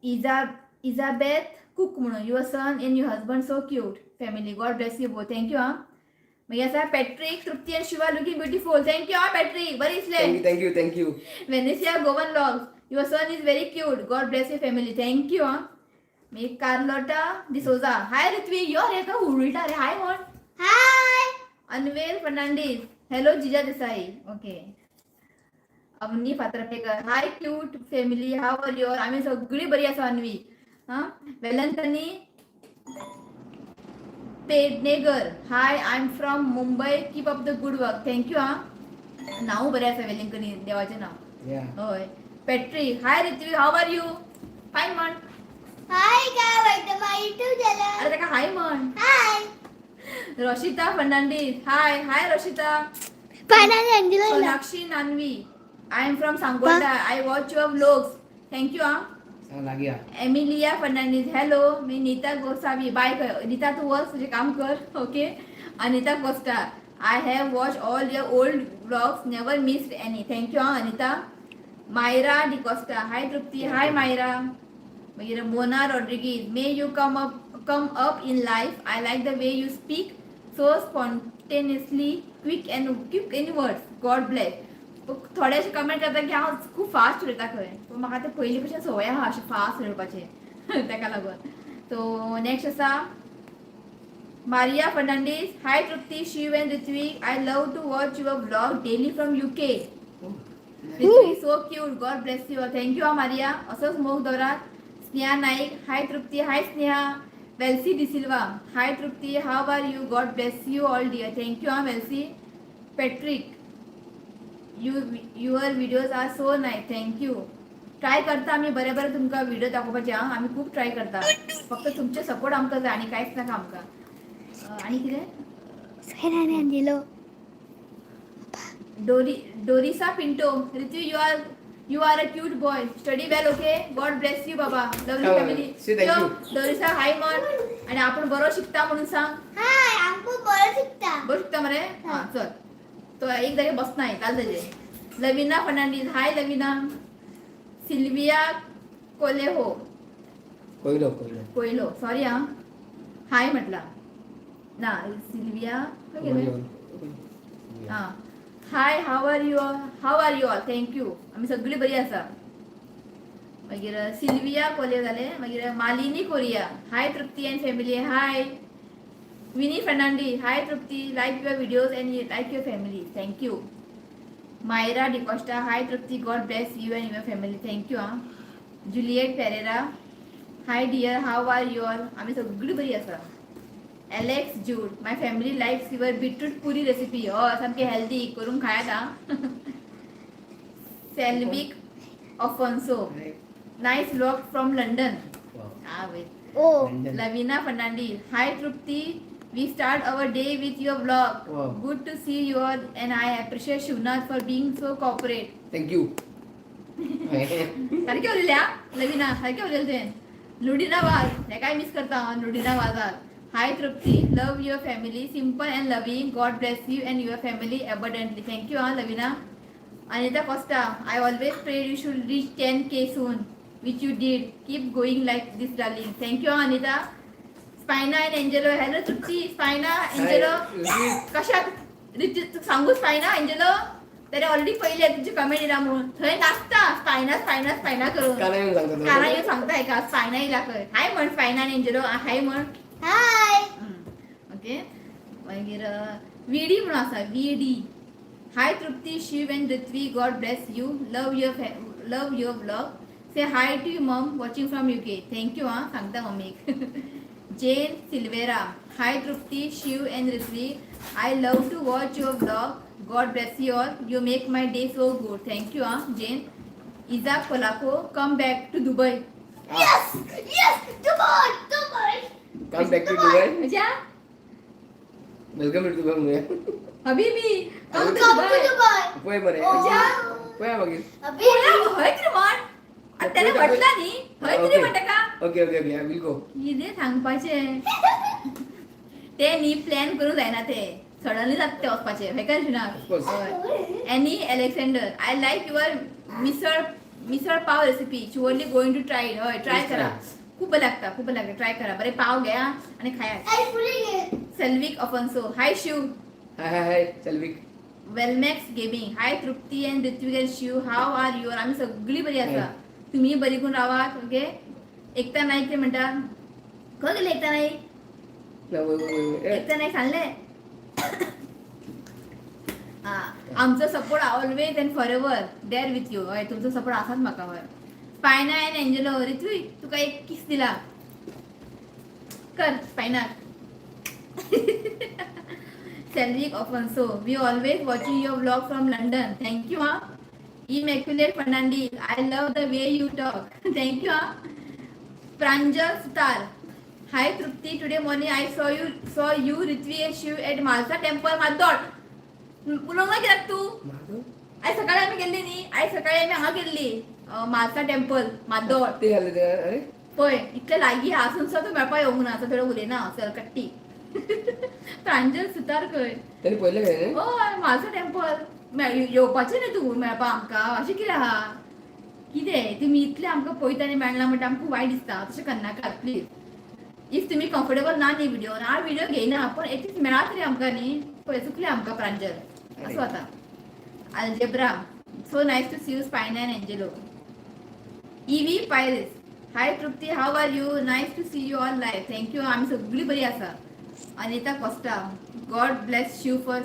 इजा इजाबेथ कुक म्हणून, your son and your husband so cute family, God bless you both. Thank you आं. मागीर आसा Patrick, Trupti and Shiva looking beautiful. Thank you आं पॅट्रीक, बरें दिसलें. Thank you, thank you, thank you. Venetia Goan vlogs, your son is very cute, God bless your family. Thank you आं. मागीर Carlotta D'Souza, हाय ऋत्वी. यो रे, खंय उडटा रे, हाय म्हण. Hi. Anwel Fernandes, hello Jija Desai. Okay. Avani Fatarpekar, hi cute family, how are your? आमी सगळी बरी आसा अन्वी. हां, Velankanni Pednekar, hi, I am from Mumbai, keep up the good work. Thank you आं. नांव बरें आसा वेलंकनी, देवाचें नांव. या. हय. Patrick, hi Ritvi, how are you? Fine म्हण. हाय, काय वाटतं my YouTube channel. अरे, ताका हाय म्हण. हाय. रोशिता फर्नांडीस, हाय हाय रोशिता. पानाने Anjali. Sonakshi Nanvi, I am from Sangolda, I watch your vlogs. Thank you आं. सांग लागीं. Emilia Fernandes, hello. मी नीता गोसावी, बाय कर नीता, तूं वच, तुजें काम कर. Okay. Anita Costa, I have watch all your old vlogs, never missed any. Thank you आं अनिता. मायरा डिकोस्टा, हाय तृप्ती. हाय मायरा. मागीर Mona Rodrigues, may you come up in life. I like the way you speak so spontaneously, quick and quick in words. God bless. थोडे अशे comment करता की हांव खूब fast उलयता खंय, पूण म्हाका ते पयलीं भशेन संवय आहा अशें फास्ट उलोवपाचें, ताका लागून. सो नेक्स्ट आसा Maria Fernandes, hi Trupti, Shiv and Ritvik, I love to watch your vlog daily from UK. Ritvik so cute, God bless you. Thank you हा मारिया, असोच मोग दवरात. Sneha Naik, hi Trupti. Hi Sneha. Welcy D'Silva, hi Trupti, how are you? God bless you all dear. Thank you हा Welcy. Patrick, your videos are so nice. Thank you. Try करता आमी बरें बरें तुमकां video दाखोवपाचे आं. आमी खूब try करता, फक्त तुमचे सपोर्ट आमकां जाय आनी कांयच नाका आमकां. आनी कितें? सोनाने अंजलो. डोरी Dorisa Pinto, Ritu, you are a cute boy, study well, okay? God bless you Baba. Lovely Oh, family. See, thank you. Dorisa, हाय म्हण आणि आपण बरो शिकता म्हणून सांग. हाय, आमको बरं शिकता. बरो शिकता मरे. हा, चल, तो एक जागे बस नाही चाल तेजे. लवीना फर्नांडीस, हाय लवीना. सिल्विया कोलेहो. कोयलो, कोयलो. कोयलो, सॉरी हा. हाय म्हटला ना सिल्विया, खंय गेलें? हा, hi, how are you? How are you all? Thank you, आमी सगळी बरी आसा. मागीर सिल्विया कोले जाले. मागीर Malini Korea, hi Trupti and family. Hi. Vini Fernandes, hi Trupti, like your videos and like your family. Thank you. Myra D'Costa, hi Trupti, God bless you and your family. Thank you आं. Juliet Pereira, hi dear, how are you all? आमी सगळी बरी आसा. Alex Jude, my family likes your beetroot puri recipe. हय, सामकी healthy करून खायात आं. Selvik Afonso, nice vlog from London. हा वय. ओ. Lavina Fernandes, hi Trupti, we start our day with your vlog. Wow. Good to see you all and I appreciate Shivnath for being so cooperate. Thank you. सारखे उलयले हा लवीना, सारखे उलयले तुवें. लुडिना वाज, हे काय मिस करता हांव लुडिना वाजार. Hi Trupti, love your family, simple and loving. God bless you and your family abundantly. Thank you हा Lavina. Anita Costa, I always pray you should reach 10K soon, which you did. Keep going like this, darling. Thank you Anita. स्पायना and Angelo. Hello Trupti, स्पायना, Angelo. कशाक रिती सांगू? Spina, Angelo, त्याने already पहिले तुमची comment येला म्हणून थंय नाचता स्पायना स्पायना स्पायना करून. काना येऊन सांगता तो. काना येऊन सांगताय का स्पायना येयला खंय. हाय म्हण स्पायना आनी एंजेलो, हाय म्हण. Hi. ओके, मागीर विडी म्हणून आसा, VD. Hi Trupti, Shiv and Ritvi, God bless you. Love your vlog. Say hi to you mom, watching from UK. Thank you. हां, सांगता मम्मीक. Jane Silveira. Hi Trupti, Shiv and Ritvi, I love to watch your vlog. God bless you all. You make my day so good. Thank you. हां Jane. इजा कोलाको, come back to Dubai. Yes, yes, Dubai, Dubai. Come back to Dubai. म्हणजे welcome to Dubai म्हणूया. Habibi, come to Come to Dubai. Dubai. पळय बरे. Oh. पळय मागीर. Habibi. हय कितें म्हण. आनी तेणें म्हटलां न्ही, हय कितें म्हणटा का? Okay okay okay I will go. कितें सांगपाचें ते न्ही प्लॅन करूंक जायना, ते सडनली जाता ते वचपाचें. हय काय ना? Of course. Annie Alexander, I like your misal misal pav recipe. Surely going to try. हय, ट्राय Please करा. try. खूप बरें लागता, खूप बरें लागता. ट्राय करा. बरें पाव घेया आनी खायात. I putting it. Selvik Afonso, hi Shiv. Hi hi hi Selvik. Wellmax gaming, hi Trupti and Ritvik and Shiv, how are you? आमी सगळी बरी आसा. तुमी बरी करून रावात. ओके, एकता नाईक ते म्हणटा, खंय गेली एकता नाईक? ना, वय, वय, वय. ए, एकता नाईक सांगले हा, आमचो support always and forever there with you. हय, तुमचो सपोर्ट आसाच म्हाका. हय, स्पायना अँड एंजेलो. रित्विक, तुका एक किस दिला, कर स्पायनाक. Selvik Afonso, we always watching your vlog from London. Thank you. हा. Immaculate Fernandez, I love the way you talk. Thank you. हा. Pranjal Sutar. Hi Trupti, today morning I saw you, Ritvi and Shiv at Malsa Temple, Maddod. उलोवंक ना कित्याक तूं? माधव? आयज सकाळी आमी गेल्ली न्ही, आयज सकाळी आमी हांगा गेल्ली, म्हालसा टेम्पल, माद्दोड. ते घातले ते, अरे. पळय, इतले लागीं आसून सुद्दां तूं मेळपा येवंक ना. आतां थोडें उलयना हांव, कट्टी. प्रांजल सुतार खंय? त्यांनी पळयलें काय न्ही? हय, म्हालसा टेम्पल येवपाचें न्ही तूं मेळपा आमकां? अशें कितें आहा? कितें तुमी इतलें आमकां पळयता आनी मेळना म्हणटा, आमकां खूब वायट दिसता. तशें करनाकात प्लीज. If तुमी कम्फर्टेबल ना न्ही व्हिडिओ, हांव व्हिडिओ घेयना, पण एटलीस्ट मेळा तरी आमकां न्ही. पळय, चुकलें आमकां प्रांजल. असो आतां Algebra, so nice to see you Spina and Angelo. EV Pyrus, hi Trupti, how are you? Nice to see you all live. Thank you. आमी सगळी बरी आसा. Anita Costa, God bless you for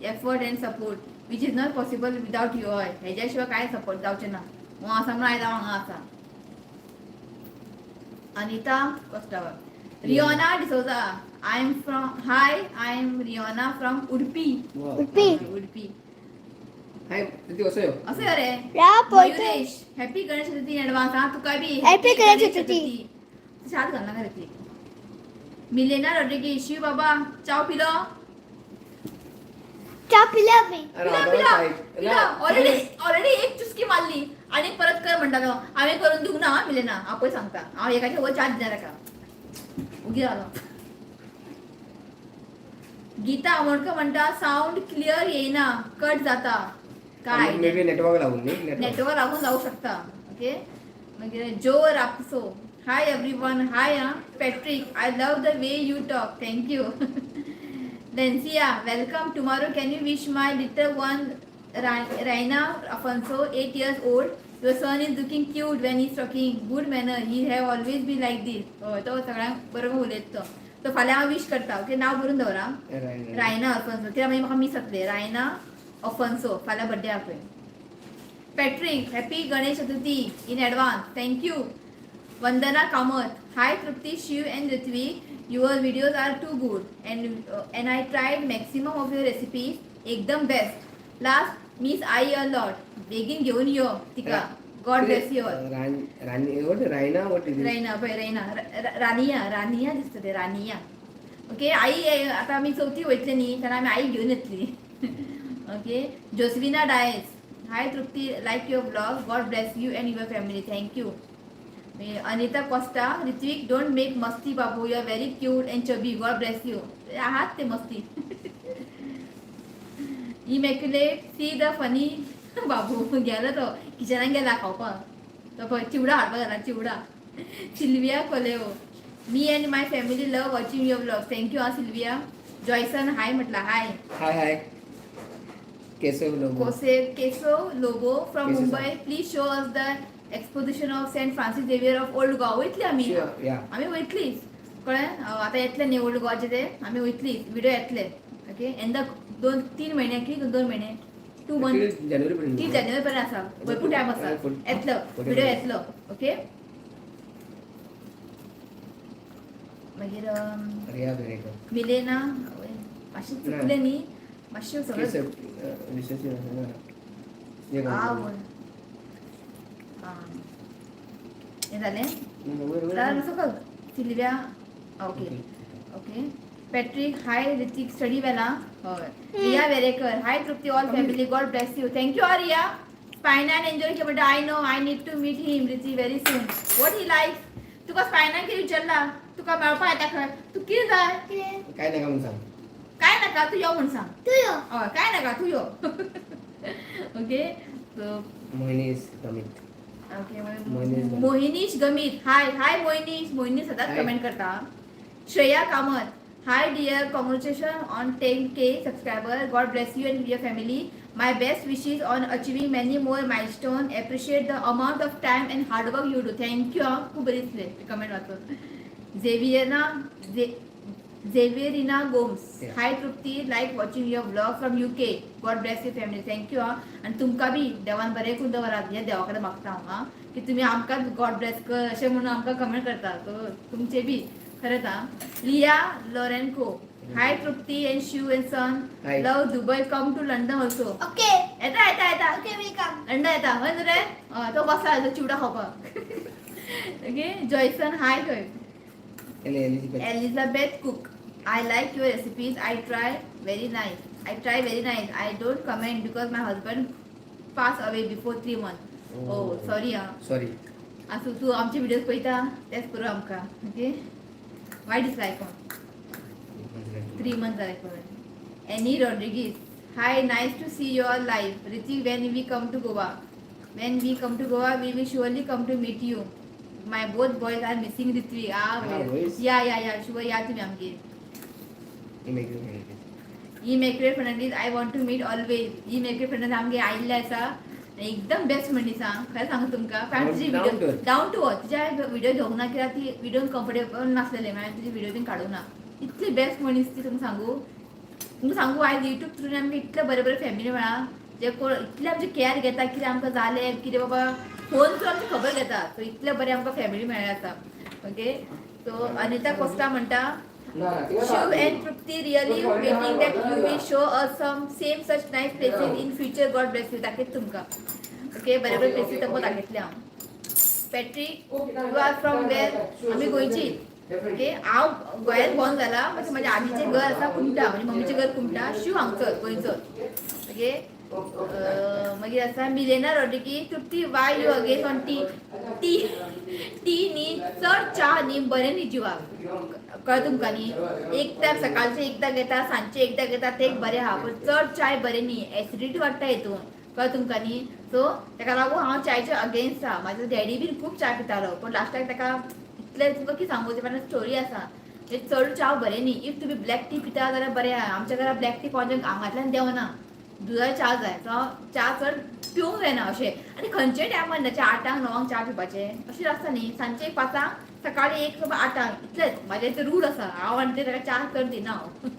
effort and support, which is not possible without you. हय, हेज्या शिवाय कांय support जावचें ना. हांव आसा म्हणून आयज हांव हांगा आसा. Anita Costa. Riona D'Souza, I am from, hi, I am Riona from Udupi. वा. उडपी. उडपी. हाय ती कसो यो. असं रे. राव पळयता. Mayuresh, happy Ganesh Chaturthi in advance. हा, तुका बी. Happy Ganesh Chaturthi. शाद घालना रे. मिलेना रॉड्रिगीज, शिव बाबा चाव पिलो? च्या पिल्या मी. अरे. पिला. आता पिला. काय? पिला. ना. ऑलरेडी ऑलरेडी एक चुस्की मारली आणि परत कर म्हणटालो. हांवें करून दिवंक ना. हा मिलेना, हांव पळय सांगता, हांव एकाचे वयर चार्ज दिना ताका. उगी रावलो. गीता आमोणकर म्हणटा, साऊंड क्लियर येयना, कट जाता काय? मे बी नेटवर्क लागून न्ही, नेटवर्क. नेटवर्क लागून जाऊ शकता. ओके, मागीर जो रापसो, हाय एवरी वन. हाय. हा Patrick, I love the way you talk. Thank you. Lencia, welcome tomorrow. Can you wish my little one Raina Afonso, 8 years old? Your son is looking cute when he's talking. Good manner. He have always been like this. हय, तो सगळ्यांक बरोबर उलयता तो. तो फाल्यां हांव विश करता. ओके, नांव बरोवन दवरा. रायना अफन्सो. कित्याक मागीर म्हाका मीस जातलें. रायना अफन्सो, फाल्यां बड्डे आहा पळय. Patrick, happy Ganesh Chaturthi in advance. Thank you. Vandana Kamat, hi Trupti, Shiv and Ritvi, your videos are too good and I tried maximum of your recipes. एकदम best. Last, miss I a lot. बेगीन घेवन यो तिका. God bless you all. Rani, what Raina, what is? Raina, पळय रैना, रानिया, रानिया दिसता ते, रानिया. Okay I, आतां आमी चवथी वयतले न्ही, तेन्ना आमी आई घेवन येतली. Okay, Josvina Dias, hi Trupti, like your vlog. God bless you and your family. Thank you. Anita Costa, Ritvik, don't make मस्ती बाबू, you are very cute and chubby. God bless you. आहात ते मस्ती. इमॅक्युलेट, सी the funny बाबू. गेलो तो किचनान, गेला खावपाक. तो पळय चिवडा हाडपाक गेला, चिवडा. Sylvia Coelho. Me and my family love watching your vlog. Thank you हा सिल्विया. जॉयसन हाय म्हटला, हाय. हाय हाय केसव लोगो. कोसे केसो लोबो from केसो. Mumbai. Please show us the exposition of Saint Francis Xavier of Old Goa. वयतली आमी. या. आमी वयतलीच, कळ्ळें? आतां येतले न्ही ओल्ड गोवाचे ते, आमी वयतलीच. व्हिडिओ येतले, ओके, येंदा 2-3 म्हयने की 2 म्हयने, 2 मंथ. जानेवारी पर्यंत. 3 जानेवारी पर्यंत आसा, भरपूर टायम आसा. येतलो व्हिडिओ येतलो, ओके. मागीर रिया वेरेकर. मिलेना, मातशें चुकलें न्ही मातशें सगळें. केसव विशेष. आवय. आं. हें जालें. जाल्यार सकल Sylvia, okay okay. Patrick hi. Ritik study वेला, हय. Riya Verekar, hi Trupti, all family, God bless you. Thank you आ रिया. स्पायनान एन्जॉय के म्हणटा, I know I need to meet him Riti very soon. What he like? तुका स्पायनान कितें विचारला, तुका मेळपा येता खंय, तूं कितें जाय? काय नाका म्हणून सांग. काय नाका, तूं यो म्हूण सांग. तू यो. हय, काय नाका, तूं यो. Okay, so Mohinish Gamit. Okay. Mohinish Gamit. Mohinish Gamit, hi hi Mohinish. Mohinish सदांच हाय. कमेंट करता. Shreya Kamat, hi dear, congratulation on 10K subscriber. God bless you and your family. My best wishes on achieving many more milestone. Appreciate the amount of time and hard work you do. Thank you. खूप बरी दिसले comment वाचून. झेवियना झेवियरिना Gomes. Yeah. Hi Trupti, like watching your vlog from UK. God bless your family. Thank you हा. आनी तुमकां बी देवान बरें करून दवरात हें देवा कडेन मागता हांव हा, की तुमी आमकां गॉड ब्लेस कर अशें म्हणून आमकां कमेंट करता, सो तुमचे बी खरेंच हा. Liya Lourenco, hi Trupti and Shiv and son. Hi. Love Dubai, come to London also. Okay. येता येता येता. Okay, will come. लंडन येता, हय न्हू रे? हय, तो बसला तो चिवडा खावपाक. ओके, जॉयसन हाय खंय. Elizabeth. Elizabeth Cook. I like your recipes. I try very nice. I try very nice. I don't comment because my husband passed away before 3 months. Oh, sorry ah. Sorry. आसूं, तूं आमचे व्हिडिओज पळयता तेच पुरो आमकां. Okay, वायट दिसला आयकोन. 3 मंथ जाले पळय. Annie Rodrigues, hi, nice to see your live. Ritik, when we come to Goa, when we come to Goa, we will surely come to meet you. My both boys are missing Ritvi. Ah, boys. या या या, sure या तुम्ही आमगेर. E मेक्रे Fernandes, I want to meet always. E मेक्रे Fernandes आमगे आयिल्ले आसा आनी एकदम बेस्ट मनीस आहा, खरें सांगू तुमकां. कारण तुजी Down video to earth. Down to earth. तिच्या व्हिडिओ घेवंक ना कित्याक ती व्हिडिओ कम्फर्टेबल नासलेले, मागीर तुजी व्हिडिओ बीन काडूंक ना. इतली बेस्ट मनीस ती. तुमकां सांगू, आयज युट्यूब थ्रून आमकां इतले बरे बरे फॅमिली मेळ्ळा, जे कोण इतले आमचे केअर घेता, कितें आमकां जालें कितें बाबा फोन थ्रू आमची खबर घेता. सो इतले बरे आमकां फॅमिली मेळ्ळे आसा. ओके, सो अनिता कोस्टा म्हणटा, Shiv and Trupti, really waiting that you will show us some same such nice places in future. God bless you. दाखयत तुमकां. ओके, बरे बरे प्लेसीस तुमकां दाखयतले हांव. Patrick, you are from where? आमी गोंयची. ओके, हांव गोंयांत बॉर्न जाला, मातशें म्हाज्या आजीचें घर आसा कुमटा, म्हणजे मम्मीचें घर कुमटा. शिव हांगसर गोंयचो. ओके, मागीर आसा Milena Rodrigues, Trupti, why you again on tea? Tea tea न्ही, चड च्या न्ही बरें न्ही जिवाक, कळ्ळें तुमकां न्ही? एक टायम सकाळचें एकदां घेता, सांजचें एकदां घेता, तें एक बरें आहा, पूण चड चाय बरें न्ही, एसिडिटी वाडटा हितून, कळ्ळें तुमकां न्ही? सो तेका लागून हांव चायचे अगेन्स्ट आहा. म्हाजो डॅडी बीन खूब च्या पितालो, पूण लास्टाक तेका इतलें तुमकां कितें सांगू, ते स्टोरी आसा. म्हणजे चड च्या बरें न्ही. If तुमी ब्लॅक टी पिता जाल्यार बरें आहा. आमच्या घरा ब्लॅक टी कोणाच्या आंगांतल्यान देंवना, दुदा च्या जाय. सो च्या चड पिवंक जायना अशें. आनी खंयच्याय टायमार न्ही, 8क 9क च्या पिवपाचें अशें आसता न्ही. सांजचे एक 5क, सकाळी एक 8क, इतलेंच म्हाजें ते रूल आसा. हांव आनी ते ताका च्या चड दिना हांव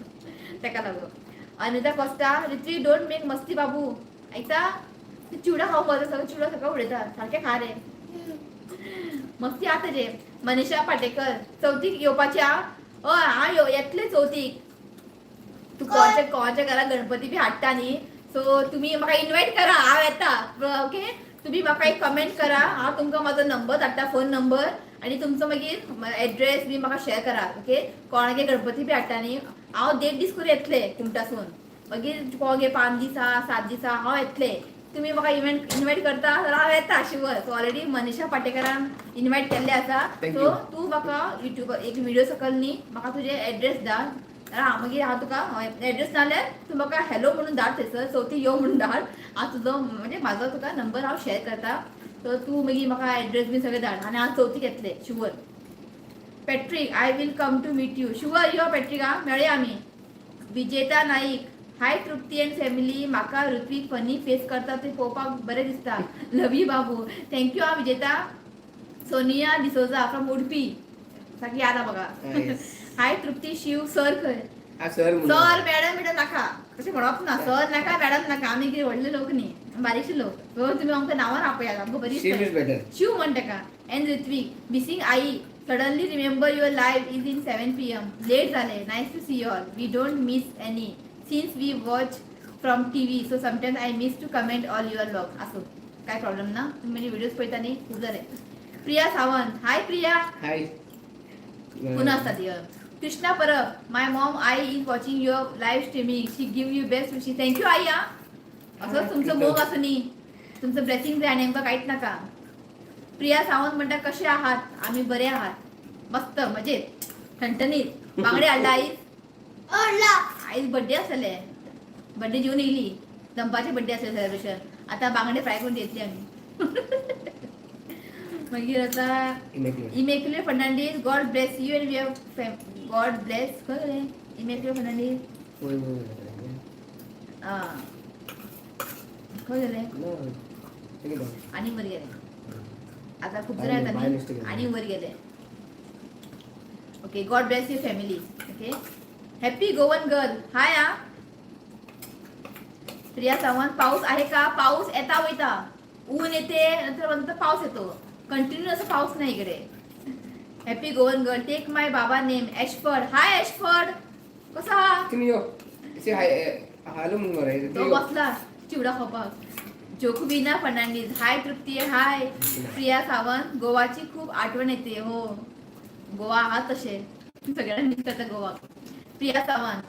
तेका लागून. अनिता कोस्टा, रित्वी don't make मस्ती बाबू. आयता, ते चिवडा खावंक वता, सगळें चिवडा सगळें उडयता, सारकें खा रे, मस्ती आतां रे. मनीषा पाटेकर, चवथीक येवपाची आ? हय, हांव येतलें चवथीक. तूं कोणाच्या कोणाच्या घरा गणपती बी हाडटा न्ही, सो तुमी म्हाका इन्वायट करा, हांव येता. ओके, तुमी म्हाका एक कमेंट करा, हांव तुमकां म्हाजो नंबर धाडटा, फोन नंबर, आनी तुमचो मागीर एड्रेस बी म्हाका शेअर करा. ओके, कोणागे गणपती बी हाडटा न्ही, हांव देड दीस करून येतलें कुमटासून. मागीर कोणागे 5 दीस आहा, 7 दीस आहा, हांव येतलें. तुमी म्हाका इव्हेंट इन्वायट करता जाल्यार हांव येता शुअर. सो ऑलरेडी मनीषा पाटेकरान इन्वायट केल्लें आसा. Thank so you. तूं म्हाका युट्यूब एक व्हिडिओ सकयल न्ही म्हाका तुजें एड्रेस धाड, जाल्यार हांव मागीर हांव तुका एड्रेस नाल्यार तूं म्हाका हॅलो म्हणून धाड थंयसर, चवथी यो म्हणून धाड. हांव तुजो म्हणजे म्हाजो तुका नंबर हांव शेअर करता, सो तूं मागीर म्हाका एड्रेस बी सगळें धाड आनी हांव चवथीक येतलें sure. Patrick, I will come to meet you. Sure yo Patrick. हा, मेळया आमी. विजेता नाईक, हाय तृप्ती अँड फॅमिली. म्हाका ऋत्विक फनी फेस करता ते पळोवपाक बरें दिसता. Love you Babu. Thank you हा विजेता. सोनिया डिसोजा फ्रॉम उडपी. सारकी याद आहा म्हाका. Yes. हाय तृप्ती, शिव सर खंय? हा सर म्हणून. सर मॅडम बिडम नाका, तशें म्हणप ना. सर नाका, मॅडम नाका. आमी कितें व्हडले लोक न्ही, बारीकशे लोक. सो तुमी आमकां नांवान आपयात, आमकां बरी शिव is better. Shiv म्हण ताका. And Ritwik, missing I, suddenly remember your live is in 7 p.m., late जाले. Nice to see all. We don't miss any since we watch from TV, so sometimes I miss to comment all your vlog. आसूं, काय problem ना. तुम्ही म्हणजे videos पळयता न्ही, खूब जाले. प्रिया सावंत, हाय प्रिया. हाय. पुन्हा असतात ती. कृष्णा परब, my mom I is watching your live streaming. She give you best wishes. Thank you आई. हा, असंच तुमचं मोग असं न्ही, तुमचं ब्लेसिंग जाय आणि आमकां कांयच नाका. प्रिया सावंत म्हणटा, कसे आहात? आम्ही बरे आहात, मस्त मजेत, ठणठणीत. बांगडे हाडला आईज? ओला. आयज बड्डे आसले, बड्डे जेवन येयली. दंपाचे बड्डे आसले सेलिब्रेशन. आता बांगडे फ्राय करून घेतली आमी. मागीर आता Immaculate. Immaculate Fernandes, God bless you and your God bless. खंय इमॅक्युलेट फर्नांडीस? होय, होय, होय. आं, खंय गेले? No, take it down. आणि वर गेले आता खूप जण बाय येतात न्ही? mistake. आणि वर गेले. Okay, God bless your family. Okay, happy Goan girl, hi. हा प्रिया सावंत, पाऊस आहे का? पाऊस येता वयता, ऊन येते, नंतर नंतर पाऊस येतो. कंटिन्यू असं पाऊस नाही इकडे. Happy Goan girl, take my बाबा नेम एशफर्ड. हाय एशफर्ड, कसा हा? तुम्ही यो. Say hi, hello म्हणून बरं आहे. तो बसला चिवडा खावपाक. जोखविना फर्नांडीस, हाय तृप्ती. हाय प्रिया सावंत, गोवाची खूप आठवण येते. हो, गोवा हा तसे सगळ्यांना मिस करता गोवा. प्रिया सावंत,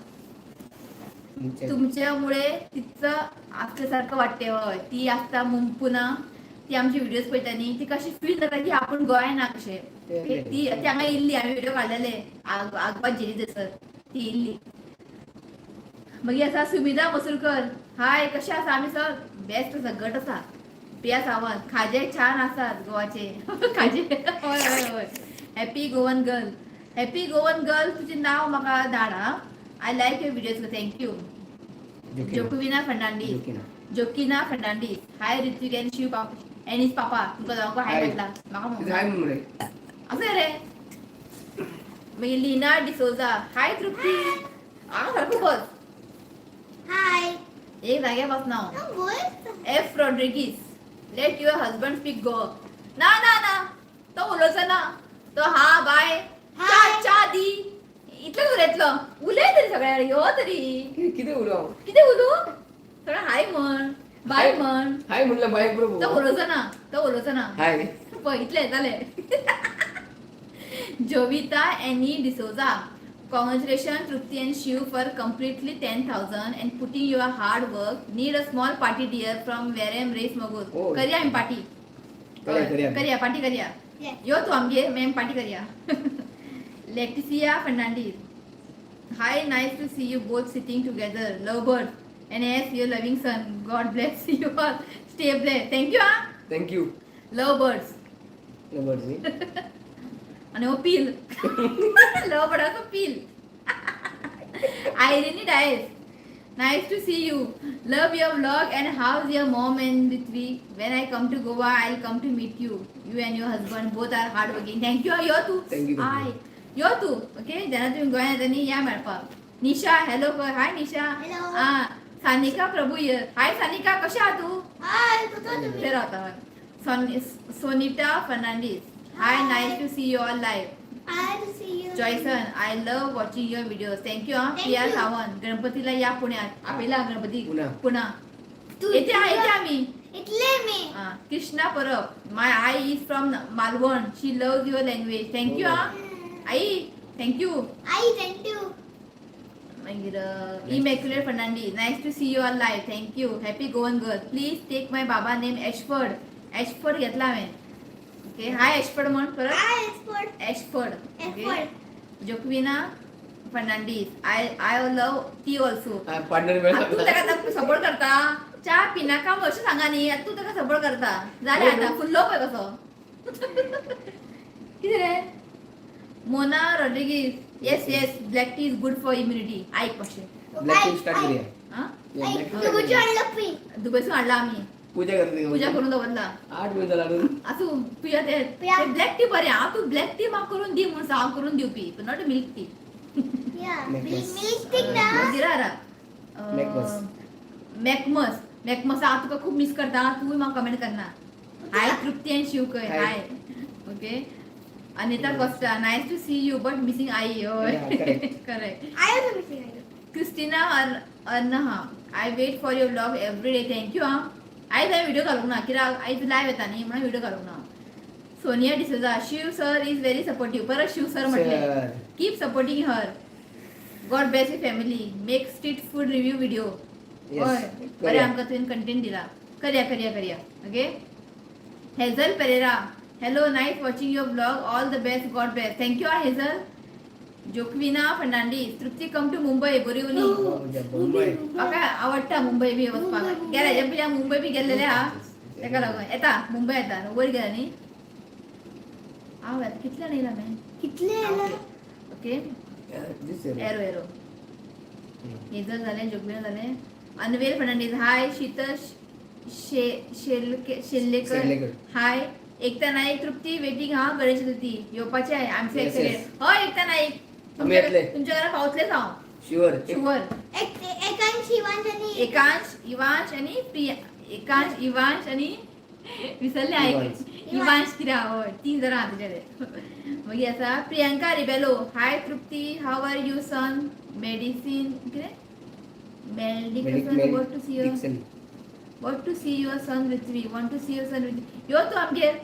तुमच्यामुळे तिचं असल्यासारखं वाटते. होय, ती आसता पुना ती आमची व्हिडिओज पळयता न्ही, ती कशी फील जाता की आपण गोंय ना कशें. ती ती हांगा येयल्ली, आमी व्हिडिओ काडलेले आगवाद झेली थंयसर ती येयल्ली. मागीर आसा सुमिता मसूरकर, हाय, कशें आसा? आमी सर बेस्ट आसा, घट आसा. प्रिया सावंत, खाजे छान आसात गोवाचे खाजे. हय हय हय. Happy Goan girl, happy Goan girl, तुजें नांव म्हाका धाड. हा, I like your videos. Thank you. जोकुविना Fernandes. Joaquina. Joaquina Fernandes, high Ritwik and Shiv papa and his papa. तुमकां दोगांकूय हाय Hi. म्हटला म्हाका म्हणून. हाय म्हणून रे. असं रे. मागीर लीना डिसोजा, हाय तृप्ती. हांगा सारको बस. हाय. एक जाग्यार बसना हांव. हांव बोल. F Rodrigues, let your husband speak go. ना ना ना, तो उलोवचो ना. तो हा बाय चा हाय. चा दी इतलें उलयतलो. उलय तरी सगळ्या यो तरी. किती उलो हांव? कितें उलोवं? सगळें हाय म्हण, बाय म्हण. हाय म्हणलं बाय तो बरोबर. उलोवचो ना, तो उलोवचो ना. हाय. पळय, इतलें जालें. Jovita Annie D'Souza, congratulation Trupti and Shiv for completely 10,000 and putting your hard work. Need a small party dear from Verem Reis Magos. Oh. करया आमी पार्टी. करूया, करूया. करया पार्टी करया. Yes. यो तू आमगेर, मॅम पार्टी करया. Leticia Fernandes, hi, nice to see you both sitting together. Love bird and as your loving son. God bless you all, stay bless. Thank you. हा. Thank you. Love birds. बरं. आणि हो पील, love बर्डाचो पील. Irene Dias, nice to see you. Love your vlog and how's your mom and Ritvi? When I come to Goa, I'll come to meet you. You and your husband both are hardworking. Thank you. यो तू. Thank you, thank you. Hi. यो तू. Okay, जेन्ना तुम्ही गोंयांत येता न्ही, या मेळपाक. निशा, हॅलो. हाय निशा. Hello. हा सानिका प्रभू ये. हाय सानिका, कशें आहा तूं? हाय, कसो तुम्ही? थंय रावता. Sonita Fernandes, hi. Hi. Nice to see you all live. Hi to see you. Joyson, I love watching your video. Thank you. हा Thank Priya you. Sawant, गणपतीला या पुण्यात. आपल्याला गणपती पुणा. पुणा तू येते. हा, येते आम्ही. इतले मी. हा, कृष्णा परब, my I is from Malvan. She love your language. Thank you. हा आई, thank you. I thank you. मागीर Immaculate Fernandes, nice to see you are live. Thank you. Happy Goan girl, please take my बाबा नेम Ashford. Ashford घेतला हांवें. Okay, हाय Ashford म्हण परत. Hi Ashford. Ashford. Okay. Ashford. Joaquina Fernandes, I love tea also. Partner. तू ताका support करता. च्या पिनाका म्हणून अशें सांगा न्ही, आतां तूं ताका सपोर्ट करता. जालें, आतां फुल्लो पळय कसो. कितें रे? Mona Rodrigues, yes, black tea is good for immunity. आयक मातशें. ब्लॅक टी स्टार्ट करूया. आं. Yeah, black tea. दुबयचो आणलं पी. दुबयसून हाडला आमी. पूजा करते. पुजा करून दवरला. 8 मिनिट लागून. आसूं, पिया ते. पिया. ब्लॅक टी बरें. हांव तूं ब्लॅक टी म्हाका करून दी म्हूण हांव करून दिवपी, not milk tea. Yeah. Necklace. Milk tea ना. मागीर आरा. मॅकमस. मॅकमस, मॅकमस, हांव तुका खूब मिस करता. तूं म्हाका कमेंट करना. हाय तृप्ती आनी शिव खंय. Hi. Hi, okay. Anita Costa, nice to see you but missing आई. हय. Yeah, correct. Correct. I also missing I. Christina अर्नहा, I wait for your vlog every day. Thank you. हां, आयज हांवें व्हिडिओ घालूंक ना कित्याक आयज लायव येता न्ही म्हणून व्हिडिओ घालूंक ना. Sonia D'Souza, Shiv sir is very supportive. परत शिव सर म्हटलें. Sir. Keep supporting her. God bless your family. Make street food review video. Yes, हय, बरें. करूया. आमकां तुवें कंटेंट दिला. करया, करया, करया. Okay. Hazel Pereira, hello, nice watching your vlog. All the best, God bless. Thank you Hazel. Joaquina Fernandes, Trupti, come to Mumbai, Borivali. Oh, Mumbai. म्हाका आवडटा मुंबय बी वचपाक. मुंबय. गेल्या हेज्या पयलीं हांव मुंबय बी गेल्लेलें आहा, तेका लागून येता मुंबय येता. वयर गेला न्ही हांव. येता. कितल्यान येयला मॅन? कितले आला? Okay. Yeah, this is arrow arrow. Hazel जालें, जोगविना जालें. अनवेल फर्नांडीस, हाय. शीतल शेल्के शेल्लेकर. शेल्लेकर. हाय. एकता नाईक, तृप्ती वेटिंग हा गणेश चतुर्थी येवपाचे आहे. आमचे. Yes. हय एकता नाईक. आमी येतले. तुमच्या घरा पावतलेच हांव. Sure. Sure. एक एकांश शिवांश आणि एकांश, इवांश आणि प्रिया. एकांश, इवांश आणि विसरले आहे. इवांश. इवांश कितें हय, तीन जाणां आहा तुजे. मागीर आसा Priyanka Rebelo, hi Trupti, how are you son? Medicine कितें medicine. Want to see your Dixon. Want to see your son Ritvi. Want to see your son Ritvi. यो तू आमगेर.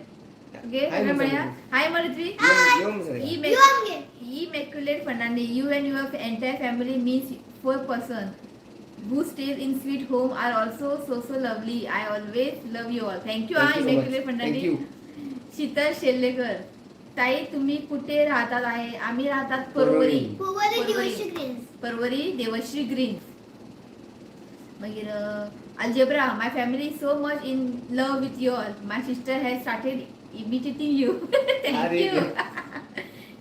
ओके. हाय सगळें म्हणया. हाय मरे ऋत्वी. यो सगळे. यो आमगेर. Immaculate Fernandez, you and your entire family means four person who stays in sweet home are also so so lovely. I always love you all. Thank you. Thank you so much. Immaculate Thank Fernandez. you. Sheetal Shellekar ताई, तुम्ही कुठे राहतात आहे? आम्ही राहतात परवरी. Porvorim. Porvorim. Devashree Greens. Porvorim Devashree green. मागीर algebra, my family so much in love with you all. My sister has started imitating you. Thank अरे. You.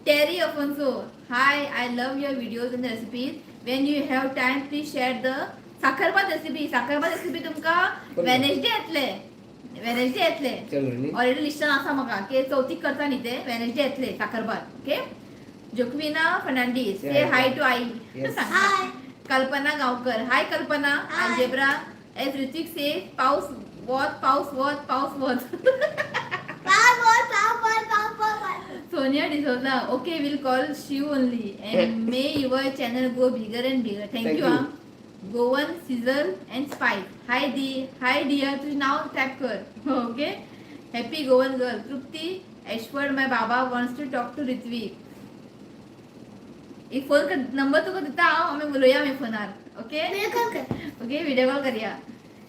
Terry Afonso, hi, I love your videos and recipes. When you have time, please share the sakharbhat recipe. Sakharbhat recipe तुमकां बरोबर. Wednesday येतले, Wednesday येतले. चल न्ही. Already लिस्टान आसा म्हाका की चवथीक करता न्ही ते, वेनेसडे येतले साखरभात. Okay. Joaquina Fernandes, say hi to I. Yes. Hi. Kalpana Gaonkar, hi Kalpana. Hi. Algebra, as Ritwik say, पाऊस वत, पाऊस वत, पाऊस वत. पाव बॉल, पाव बॉल, पाव ball. Sonia D'Souza, okay, will call Shiv only and may your channel go bigger and bigger. Thank Thank you. you. हा. Goan sizzle and spice, hi the, hi dear, तुझं नाव टॅप कर. Okay. Happy Goan girl Trupti Ashford, my Baba wants to talk to Ritwik. एक phone number तुका दिता हांव, आमी उलोवया आमी फोनार. ओके. व्हिडिओ कॉल कर. ओके, व्हिडिओ कॉल करूया.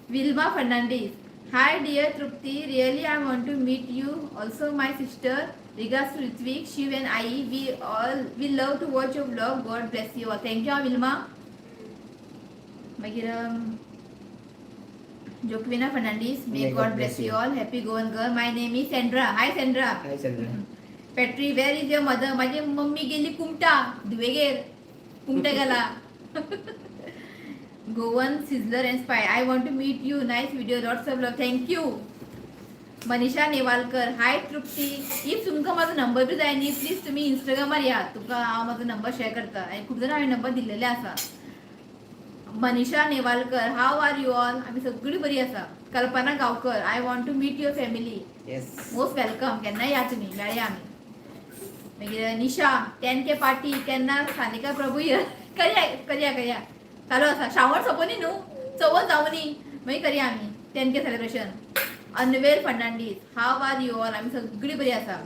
Wilma Fernandes, hi dear Trupti, really I want to meet you also. My sister, regards to Ritwik, Shiv and I. We all we love to watch your vlog. God bless you all. Thank you Wilma. मागीर Joaquina Fernandes, may God bless you all. Happy Goan girl, my name is Sandra. Hi Sandra. Hi Chandra. Petri, where is your mother? माझी mummy गेली कुमटा, धुवेगेर कुमटा गेला. Goan sizzler and spice, I want to meet you. Nice video, lots of love. Thank you. Manisha Newalkar, hi Trupti. If तुमकां म्हाजो number बी जाय न्ही, please तुमी इंस्टाग्रामार या, तुमकां हांव म्हाजो नंबर शेअर करता. आनी खूब जाणां हांवें नंबर दिल्लेले आसा. Manisha Newalkar, how are you all? आमी सगळीं बरी आसा. Kalpana Gaonkar, I want to meet your family. Yes. Most welcome, केन्नाय या तुमी, मेळया आमी. मागीर निशा, 10K party केन्ना? सानिका प्रभू ये. करया, करया, करया. चालू आसा. श्रावण सोंपोनी न्हू, चवथ जावनी, मागीर करया आमी 10K celebration. Anvel Fernandes, how are you all? आमी सगळीं बरी आसा.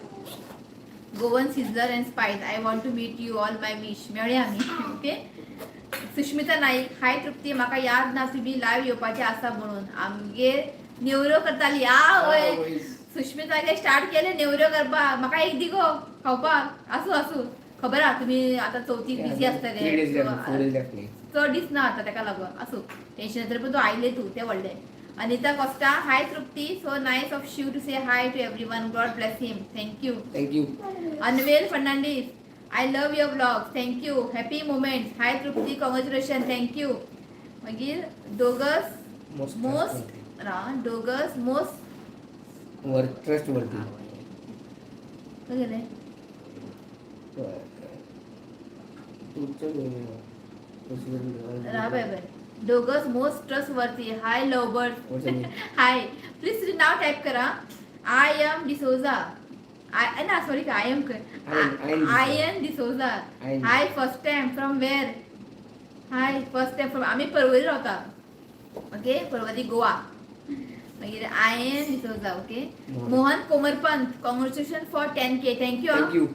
Goan sizzler and spice, I want to meet you all, my wish. मेळया आमी. ओके. सुष्मिता नाईक, हाय तृप्ती, म्हाका याद ना तुमी लायव्ह येवपाचें आसा म्हणून. आमगेर नेवऱ्यो करताली. आ वय. सुष्मितागे स्टार्ट केले नेवऱ्यो करपाक. म्हाका एक दी गो खावपाक. आसूं आसूं, खबर आहा तुमी आतां चवथीक बिजी 3 days left, 4 आसतले. days left न्ही. चड दीस ना आतां, तेका लागून आसूं, टेन्शन. तरी पण तूं आयले तूं तें व्हडलें. Anita Costa, hi Trupti, so nice of Shiv to say hi to everyone. God bless him. Thank you. Thank you. Anvel Fernandes, I love your vlog, thank you. Happy moment. Hi Trupti, congratulation, thank you. मागीर दोगस most most रा दोगस most वर trust वरती. खंय गेले? रा बाय बाय. दोगस most trustworthy. Hi love bird. Hi, please तुझे नाव type करा. I am D'Souza. I ना, sorry, I am I N. I N D'Souza. I N. Hi, first time from where? Hi, first time from, आम्ही परवरी रावता. Okay, परवरी गोवा. मागीर I N D'Souza, okay. Mohan. Mohan Komarpant, congratulation for 10K, thank you. Thank you.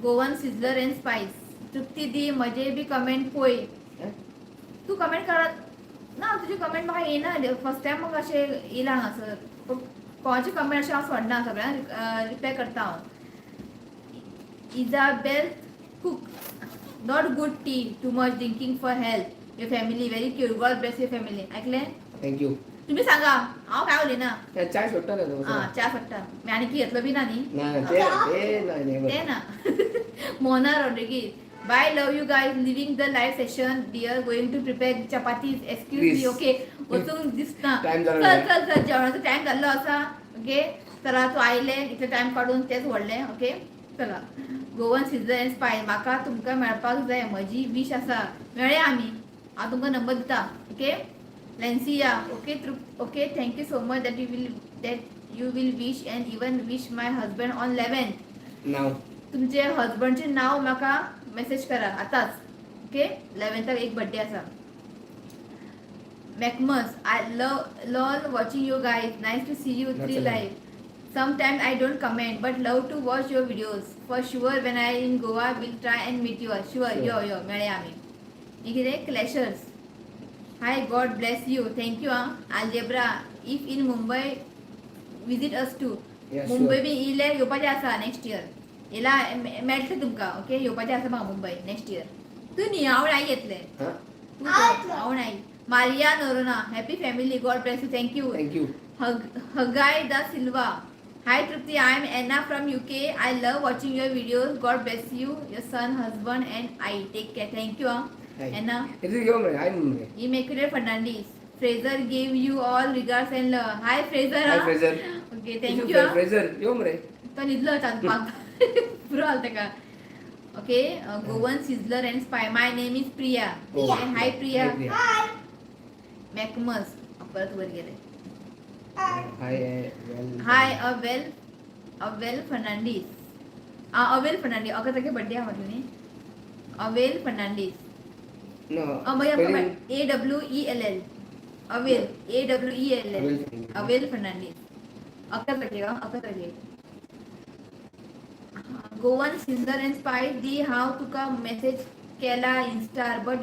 Goan sizzler and spice. तृप्ती दी, म्हजे बी comment पळय. तूं comment करत ना, तुजी comment म्हाका येना. फर्स्ट टायम म्हाका अशें येयलां हांगासर. कोणाची कमेंट अशें हांव सोडना, सगळ्यांक रिप्लाय करता हांव. Isabel Cook, not good tea, too much drinking for health. Your family very cute, God bless your family. ऐकलें? Thank you. तुम्ही सांगा, हांव काय उलयना. चाय सोडटा ना तूं? आं, च्या सोडटा मागीर आनी कितें घेतलो बी ना न्ही. ना, ते ते ना. ते ना. Mona Rodrigues, bye, love you guys, leaving the live session dear, going to prepare chapatis, excuse me. Please. Okay, वचूंक दिसना. Time जालो. चल चल चल, जेवणाचो टायम जाल्लो आसा. ओके, चला, तूं आयलें इतलो टायम काडून, तेच व्हडलें. ओके, चला. गोवन सिझर अँड स्पाय, म्हाका तुमकां मेळपाक जाय, म्हजी वीश आसा. मेळया आमी, हांव तुमकां नंबर दिता. Okay, Lencia, okay Trip, okay, thank you so much that you will wish and even wish my husband on 11th. नाव. तुमचे हजबंडचे नाव म्हाका मेसेज करा आतांच. ओके, 11थाक एक बड्डे आसा. मॅकमस, I love lol watching you guys, nice to see you three live. Sometime I don't comment but love to watch your videos. For sure, when I in Goa will try and meet you. Sure. यो यो, मेळया आमी. हे कितें? क्लॅशर्स, hi, God bless you, thank you. आं, algebra, if in Mumbai visit us too. Mumbai बी इले येवपाचें आसा नेक्स्ट इयर. येला मेळटलें तुमकां. ओके, येवपाचें आसा म्हाका मुंबय नेक्स्ट इयर. तूं न्ही, हांव आई येतलें. हांव आई. Maria Noronha, happy family, God bless you, thank you. Thank you. Haggai da Silva, hi Trupti, I am Anna from UK. I love watching your videos. God bless you, your son, husband and I. Take care. Thank you Anna. यो मरे, हाय मरे. Immaculate Fernandes, Fraser give you all regards and love. Hi Fraser. Hi Fraser. Okay, thank you. Fraser यो मरे. तो न्हिदलो चांदपाक, पुरो जालें ताका. Okay, Goan sizzler and spy, my name is Priya. Hi Priya. Hi. मॅकमस परत वर गेले. हाय वेल. हाय अवेल, अवेल फर्नांडीस. आ, avail Fernandes, अगं तागे बड्डे आहा म्हटलें न्ही, अवेल फर्नांडीस. नो. मागीर आमकां A W E L L, Avel, A W E L L. Avel Fernandes, 11 तारखेक. 11 तारखेक. गोवन सिझलर अँड स्पायस दी, हांव तुका मेसेज केला इन्स्टार बट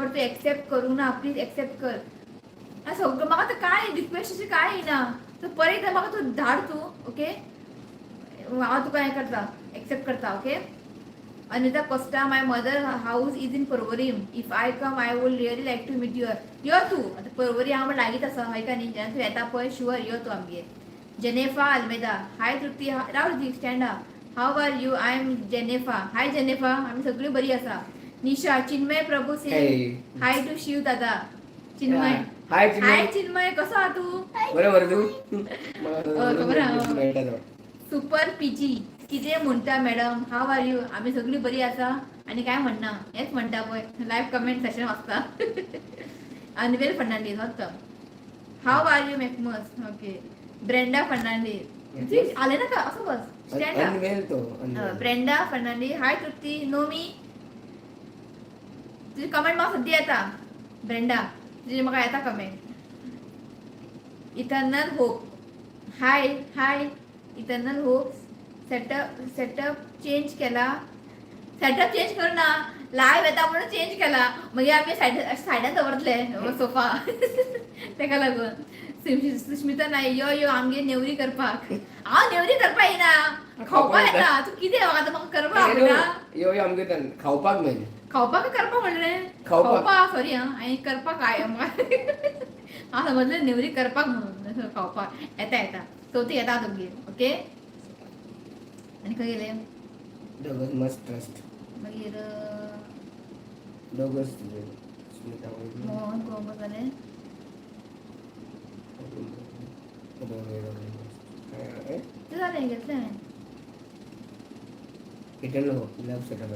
तूं एक्सेप्ट करूंक ना. प्लीज एक्सेप्ट कर. आं, सगळं म्हाका आतां कांय रिक्वेस्ट अशें कांय येना. सो परत एकदां म्हाका तूं धाड तूं. ओके, हांव तुका हें करता, एक्सेप्ट करता. Okay. Anita Costa, my mother house is in Porvorim. If I come, I would really like to meet you. यो तूं. आतां परवरी हांव लागींच आसा, हय का न्ही? जेन्ना तूं येता पळय, शुअर यो तूं आमगेर. जेनेफा आल्मेदा, हाय तृप्ती. राव Hrithik, stand. How are you? I am Jenefa. Hi Jenefa, आमी सगळीं बरी आसा. निशा चिन्मय प्रभू से हाय टू शिव दादा. चिन्मय. हाय चिन्मय. हाय चिन्मय, कसो आहा तूं? बरें मरे तूं? खबर आहा. मेळटा तो. सुपर पीजी, कितें म्हणटा मॅडम, how are you? आमी सगळीं बरी आसा आनी काय म्हणना, हेच म्हणटा पळय. लायव्ह कमेंट सेशन वाचता. अनवेल फर्नांडीस वाचता. How are you मॅकमस. Okay, Brenda Fernandes, आले नाका, असं बस स्टँड. अनवेल तो अनवेल. ब्रेंडा फर्नांडीस, हाय तृप्ती, नो मी. तुजी कमेंट म्हाका सद्या येता ब्रेंडा, तुजी म्हाका येता comment. Eternal hope, hi hi eternal hope. Setup setup change केला? सेटअप चेंज करू ना, लायव्ह येता म्हणून चेंज केला. मागीर आमी सायड सायडान दवरतले सोफा, तेका लागून. सुस्मिता नायक, यो यो आमगेर नेवरी करपाक. हांव नेवरी करपाक येना, खावपाक येता. तूं कितें आतां म्हाका करपाक आवडटा. यो यो आमगेर, खावपाक मेळ. खावपाक काय करपाक म्हणलें? खावपाक. खावपाक, सॉरी. आं, हांवें करपाक काय हांव समजलें नेवरी करपाक म्हणून. खावपाक येता, येता, चवथीक येता तुमगेर. ओके, आनी खंय गेले? दोगर्स मस्ट ट्रस्ट. मागीर दोगर्स स्मिता. मोहन कोंबो जालें. ते जालें, घेतलें हांवें. Eternal hope love setup.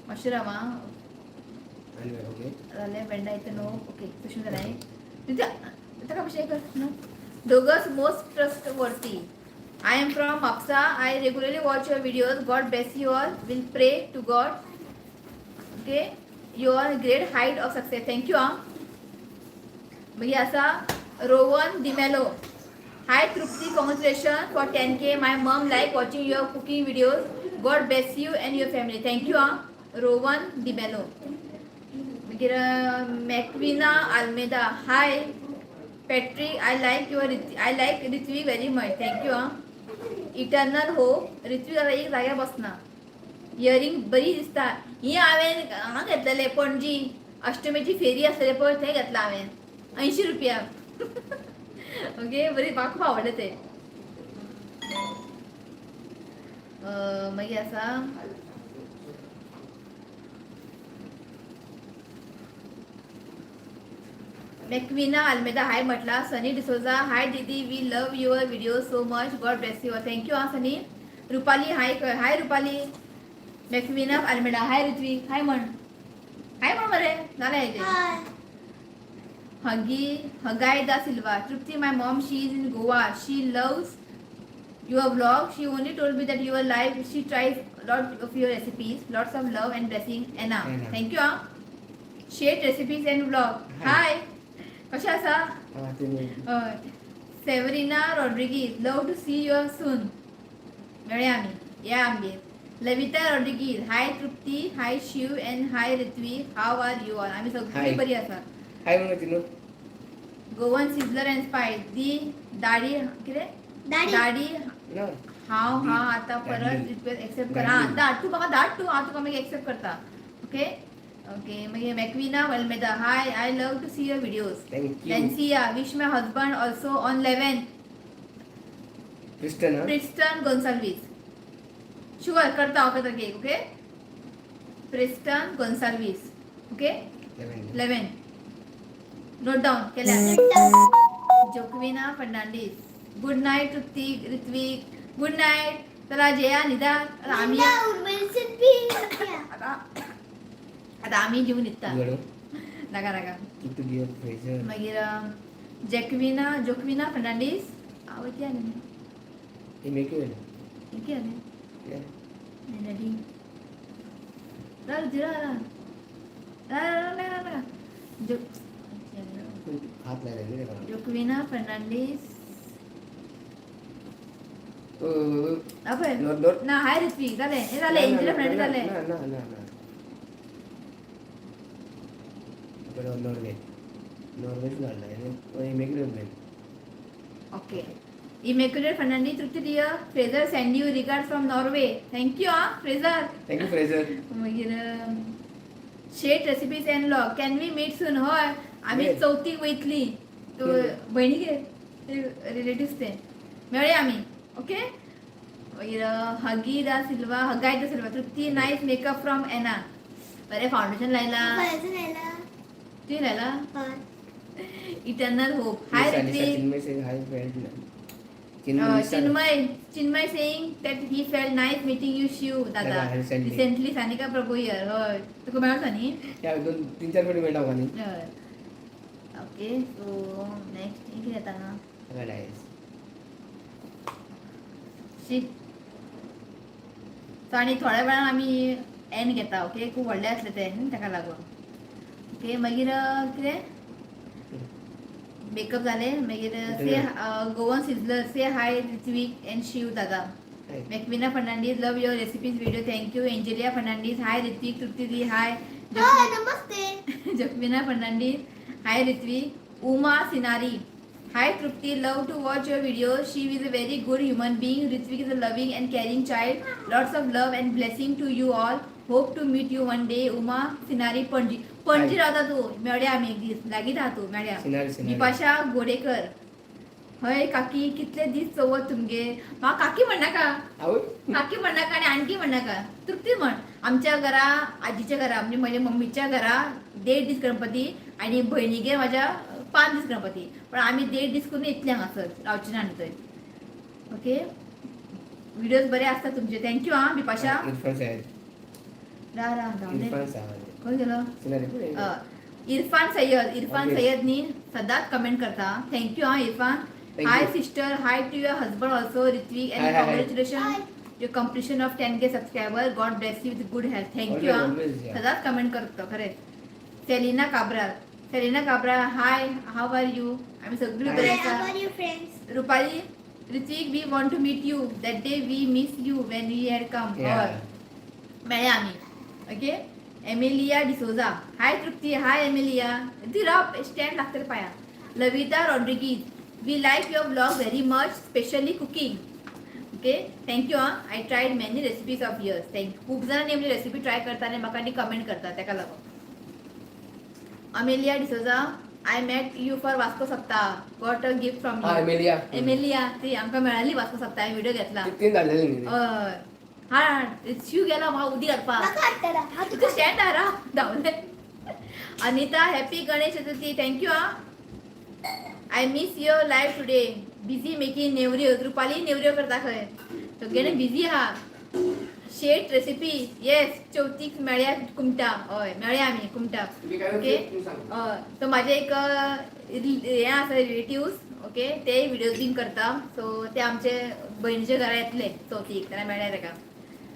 मातशें राव आं. आनी ओके. जालें. वेंडा इथं नो. ओके, तशें जालें. ताका कशें कर न्हू. दोगर्स most trustworthy. I am from Mapusa. I regularly watch your videos. God bless you all. Will pray to God. Okay, you are great height of success. Thank you. आं, मागीर आसा Rowan D'Mello. Hi Trupti, congratulation for 10K. My mom like watching your cooking videos. God bless you and your family. Thank you. आं, रोवन डिमेलो. मागीर मॅक्विना Almeida. Hi Patrick, I like Ritvik very much. Thank you. आं, eternal hope. Ritvik आतां एक जाग्यार बसना. Earring बरी दिसता. ही हांवें हांगा घेतलेले, पणजी अष्टमीची फेरी आसलेले पळय, थंय घेतला हांवें, 80 रुपया. ओके, बरी, म्हाका खूब आवडलें तें. मागीर आसा मॅक्विना आल्मेदा, हाय म्हटला. सनी डिसोजा, हाय दीदी, we love your video so much. God bless you. Thank you. आं, सनी. रुपाली, हाय. हाय रुपाली. मॅक्विना आल्मेडा, हाय ऋत्विक. हाय म्हण, हाय म्हण मरे. जालें हेजें. Hi. Huggy Haggai da Silva. Trupti, my mom, she is in Goa. She loves your vlog. She only told me that you are live. She tries lot of your recipes. Lots of love and blessing. Anna. Anna. Thank you. Ah. Share recipes and vlog. Hi. Hi. कशें आसा? आं, ते. हय. Severina Rodrigues, love to see you soon. मेळया आमी, या आमगेर. Lavita Rodrigues, hi Trupti, hi Shiv and hi Ritvik. How are you all? आमी सगळीं Hi. बरी आसा. हाय म्हणून तिनू. गोवन सिझलर अँड स्पायस दी दाढी कितें? दाढी. दाढी. ना. हांव हां आतां परत दाढी. रिक्वेस्ट एक्सेप्ट कर. हां, धाड तूं म्हाका, धाड तूं, हांव तुका मागीर एक्सेप्ट करता. Okay okay. मागीर मॅक्विना वल्मेदा, hi, I love to see your videos. Thank you. Lancia, wish my husband also on 11. Kristen हा. प्रिस्टन गोन्साल्वीस. शुअर, करता हांव तारखेक. Okay, Preston Gonsalves. Okay. 11. 11 note down केल्या. Joaquina Fernandes, good night Trupti, Ritvik. Good night. चला जेया, न्हिदा आता. आमी मेडिसिन पी. आता आता आमी जेवन न्हिदता. गडो. नाका नाका. तू गियर फ्रेजर. मागीर जॅक्विना, जोक्विना फर्नांडीस. आवय, ती आनी हे मेक. कितें जालें? रेडी राव, राव राव राव राव. जो हात लायला न्ही ताका. जोक्विना फर्नांडीस. आपय. नोर नोर. ना, हाय ऋत्विक. जालें, हें जालें. एंजेला फर्नांडीस जालें. ना ना ना ना, बरोबर. नॉर्वे, नॉर्वेच घालना immigrant man. Okay. Immaculate Fernandes, Trupti dear, Fraser send you regard from Norway. Thank you. Ah, Fraser. Thank you Fraser. मागीर शेट recipes and vlog, can we meet soon? हय, आमी Yes. चवथीक वयतली भयणीगेर, रिलेटिव्स ते मेळया आमी. ओके. मागीर हगी दा सिल्वा, हगाय da Silva, Trupti, nice makeup from Anna. बरें फावंडेशन लायला. तुवें लायला. Eternal hope, hi Ritvik. Chinmay say hi friend. Chinmay, Chinmay saying that he felt nice meeting you, Shiv Dada. Dada, recently. Recently Sanika Prabhu here. हय, तुका मेळ्ळो न्ही? दोन तीन चार फावटी मेळटा म्हाका न्ही. हय. ओके, सो नेक्स्ट कितें येता हांगा? डायस. शी. सो आनी थोड्या वेळान आमी एन घेता. ओके, खूब व्हडलें आसलें तें न्ही, ताका लागून. ओके, मागीर कितें मेकअप जालें. मागीर say Goan sizzler, say hi Ritvik and Shiv Dada. Macvina Fernandes, love your recipes video. Thank you. Angelia Fernandes, hi Ritvik, Trupti di, hi. Hi, Namaste. Jakmina Fernandes, hi Ritvik. Uma Sinari, hi Trupti, love to watch your videos. She is a very good human being. Ritvik is a loving and caring child. Lots of love and blessing to you all. Hope to meet you one day. Uma Sinari, Panaji. Panaji Hi. रावता तूं, मेळया आमी एक दीस. लागींच आहा तूं, मेळया. सिनारी, सिनारी. Bipasha Godekar, हय काकी, कितले दीस चवथ तुमगे. म्हाका काकी म्हणनाका. आवय. काकी म्हणनाका आनी आंटी म्हणनाका, तृप्ती म्हण. आमच्या घरा, आजीच्या घरा, म्हणजे म्हज्या मम्मीच्या घरा 1.5 दीस गणपती आनी भयणीगेर म्हाज्या 5 दीस गणपती. पण आमी 1.5 दीस करून येतले हांगासर, रावचे ना आनी थंय. ओके, व्हिडिओज बरे आसता तुमचे. Thank you. आं बिपाशा. इरफान साहेब. रा रा धांवले. इरफान साहेब. खंय गेलो? सिनारी पळय. इरफान सय्यद, इरफान Always. Syed न्ही सदांच कमेंट करता. Thank you आं Irfan. Thank hi you. Sister, hi to your husband also, Ritwik, and Hi, hi, hi. Congratulation Hi. Your completion of 10K subscriber. God bless you with good health. Thank you. Always, always, yeah. सदांच comment करतो खरें. Selina Cabral, Selina Cabral, hi, how are you? आमी सगळी Hi. बरी Hi, how आसा. are you friends? Rupali, Ritwik, we want to meet you. That day we miss you when we had come. Yeah. मेळ्या आमी. Okay, Emilia D'Souza, hi Trupti, hi Emilia. ती राव, stand लागतले पाया. Lavita Rodrigues, we like your vlog very much, specially cooking. Okay, thank you. आं, I tried many recipes of yours. Thank. खूब जाणांनी आमची recipe try करता आनी म्हाका आनी कमेंट करता, तेका लागून. Amelia D'Souza, I met you for Vasco Saptah, got a gift from हा you. Emilia. Emilia, ती आमकां मेळाली वास्को सप्ताह, व्हिडिओ घेतला. तीन झालेले न्ही. हय, हा शिव गेला म्हाका उदीक हाडपाक. म्हाका हाडटला. हांव तुका तुका स्टँड रा धांवले. Anita, happy Ganesh Chaturthi. Thank you. आं, I miss your live today, busy making नेवऱ्यो. रुपाली नेवऱ्यो करता खंय, सगळे बिजी आहा. शेट रेसिपी, येस. चवथीक मेळया कुमटा. हय, मेळया आमी कुमटा. तुम्ही काय ओके. तुम्ही सांगा. हय, सो माझे एक हे आसा रिलेटिव्स, ओके, ते व्हिडिओज बीन करता. सो ते आमचे भयणीच्या घरा येतले चवथीक, तेन्ना मेळया ताका.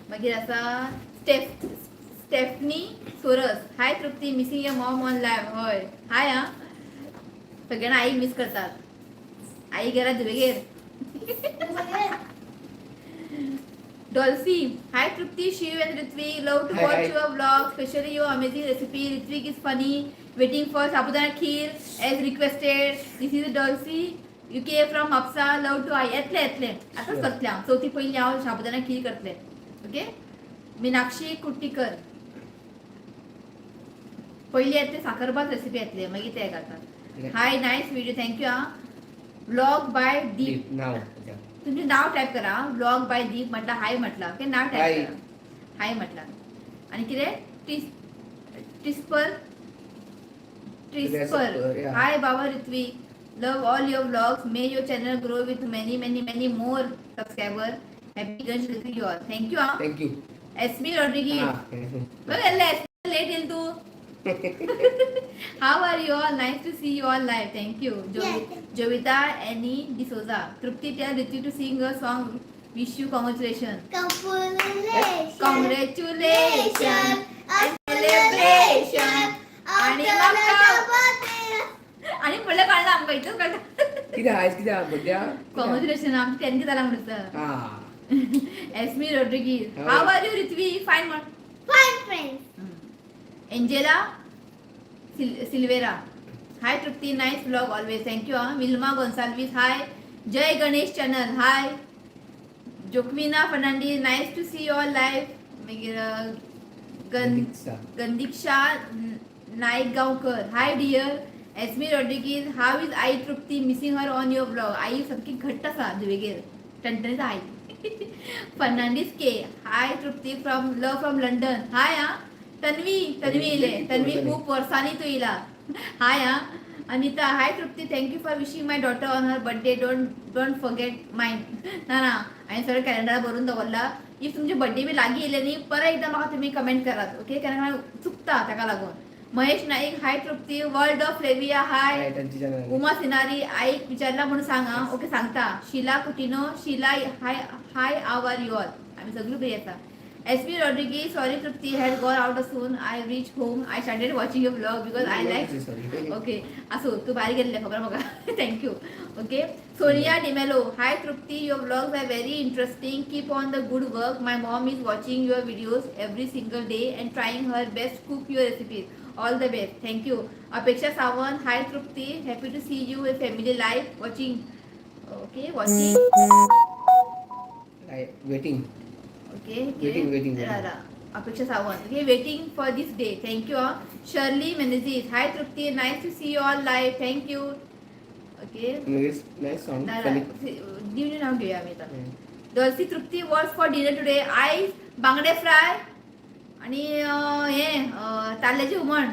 मागीर आसा Stephanie Soros, hi Trupti, missing your mom on live. हय, हाय. आं, सगळ्यांना आई मिस करतात. आई गेला धुवेगेर. Dolphy, hi Trupti, Shiv and Ritwik, love to Hi, watch hi. your vlog, especially your amazing recipe. Ritwik is funny. Waiting for sabudana kheer as requested. This is Dolphy, UK from Mapsa. Love to I. येतले येतले, आतांच Sure. करतले हांव. चवथी पयलीं हांव साबुदाणा खीर करतले. Okay, Meenakshi Kuttikar, पयली येतले साखरभात रेसिपी येतले, मागीर ते घालतात. Hi, nice video. Thank you. आं, व्लॉग बाय दीप. दीप नाव. अच्छा. तुमचें नाव टायप करा. व्लॉग बाय दीप म्हटलं, हाय म्हटलं. ओके, नाव टायप हाय. करा. हाय म्हटलं. आणि कितें टिस टिस्पर ट्रिस्पर. Yeah. हाय बाबा Ritwik, love all your vlogs. May your channel grow with many many many more subscriber. Happy Ganesh Chaturthi you all. Thank you. आं, thank you. Esme Rodrigues. हा. Late येईल तू. How are you all? Nice to see you all live. Thank you. Yeah. Jovita Annie D'Souza. Trupti, tell Ritu to sing a song. Wish you congratulations. Congratulations. Congratulations. A Celebration. आणि आणि आणि म्हणलं कळलं आमकां, इतूच कळटा. कितें आयज कितें बड्डे? कॉंग्रॅच्युलेशन, आमचें 10K जाला म्हणून. हा. Esme Rodrigues. How how are you Ritvi? Fine म्हण. Fine friends. Angela Silveira, hi Trupti, nice vlog always. Thank you. आं, Wilma Gonsalves, hi. Jai Ganesh channel, hi. Joaquina Fernandes, nice to see your live. मागीर दीक्षा. Gandiksha Naik Gaonkar, hi dear. Esme Rodrigues, how is I Trupti? Missing her on your vlog. आई सामकी घट्ट आसा धुवेगेर, टणटणीत आई. Fernandes K, hi Trupti from love from London. Hi. आं, तन्वी, तन्वी येयले. तन्वी, खूप वर्सांनी तूं येयला. हाय. आं, Anita, hi Trupti, thank you for wishing my daughter on her birthday. Don't forget mine. ना ना, हांवें सगळें कॅलेंडरार बरोवन दवरला. If तुमचे बड्डे बी लागीं येयले न्ही, परत एकदां म्हाका तुमी कमेंट करात. ओके, कारण म्हाका चुकता ताका लागून. Mahesh Naik, hi Trupti. World of Flavia, hi. हाय, त्यांची channel. Uma Sinari, आईक विचारला म्हणून सांग. आं, ओके, सांगता. Sheila Coutinho, Sheila, hi hi, how are you all? आमी सगळीं बरी आसा. S P Rodrigues, sorry Trupti, had gone out soon. I reach home, I started watching your vlog because I like. Sorry. Okay, असो, तू भायर गेल्ले खबर म्हाका. Thank you. Okay, Sonia D'Mello, hi Trupti, your vlogs are very interesting. Keep on the good work. My mom is watching your videos every single day and trying her best cook your recipes. All the best. Thank you. Apeksha Sawant, hi Trupti, happy to see you family live watching. Okay, watching. Waiting. Okay. Waiting, waiting, waiting. Apeksha Sawant, okay, waiting for this day. Thank you. Shirley Menezes, hi Trupti, nice to see you all live. Thank you. Okay. Nice song, funny. दिवनी नाव घेऊया आम्ही आता. Dorsi Trupti, what's for dinner today? आयज बांगडे fry आणि हे ताल्ल्याचे हुमण.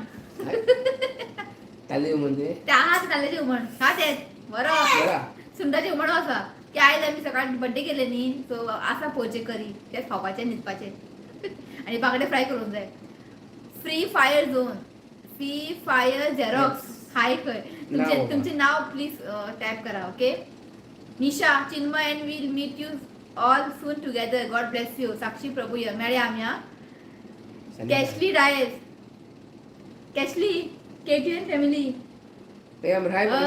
ताली म्हणजे? ते आहा ते ताल्ल्याचे हुमण हा तेच बरो. बरा. सुंगटाचें हुमण आसा की आयज आमी सकाळी बड्डे केले न्ही, सो आसा पोवचे करी तेच खावपाचें, न्हिदपाचें आनी बांगडे फ्राय करूंक जाय. Free fire zone, free fire xerox, hi खंय. नाव तुमचे बाबा. तुमचे नाव प्लीज टायप करा. Okay, Nisha Chinmay and will meet you all soon together. God bless you. Sakshi Prabhu, या मेळया आमी हा. Cashley Dias, Cashley, KTN family. Hi.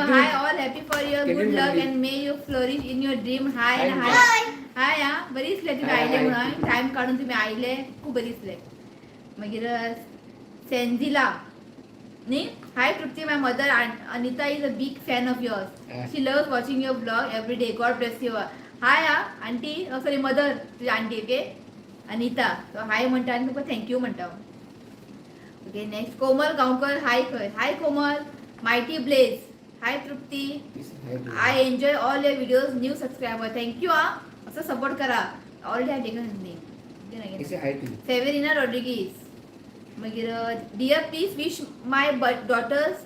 Hi all, happy for your good Kevin luck family. And may you flourish in your dream. Hi. Hi. Hi hi हा, बरी दिसले तुम्ही Hi, आयले hi. म्हणून टायम काडून तुम्ही आयले, खूब बरी दिसले. मागीर सेंजिला न्ही, hi Trupti, my mother Anita is a big fan of yours. Hi. She loves watching your vlog every day. God bless you. Hi हा आंटी, सॉरी मदर, तुझी aunty. Okay, Anita, so hi म्हणटा आनी तुका thank you म्हणटा. ओके, next Komal Gaonkar, hi खंय. Hi Komal. Mighty Blaze, hi Trupti. I enjoy all your videos, new subscriber. Thank you हा, असं सपोर्ट करा. Already I taken name. Hi to. Severina Rodrigues, मागीर dear, please wish my daughter's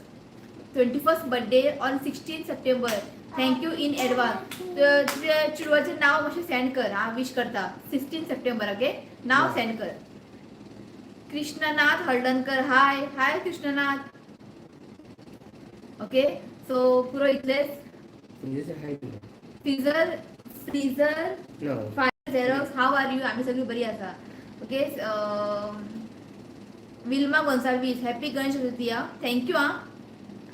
21st birthday on 16 September. Thank you in advance. तुझ्या चेडवाचें नाव मातशें send कर. हांव विश करता 16 सप्टेंबर. ओके, नाव सेंड कर. कृष्णनाथ हळदणकर, हाय हाय कृष्णनाथ. ओके, सो पुरो इतलेच. हाय two. Freezer freezer no. Fire Xerox, how are you? आमी सगळी बरी आसा. ओके, विल्मा गोन्साल्वीस, हॅपी गणेश चतुर्थी हा, thank you हा.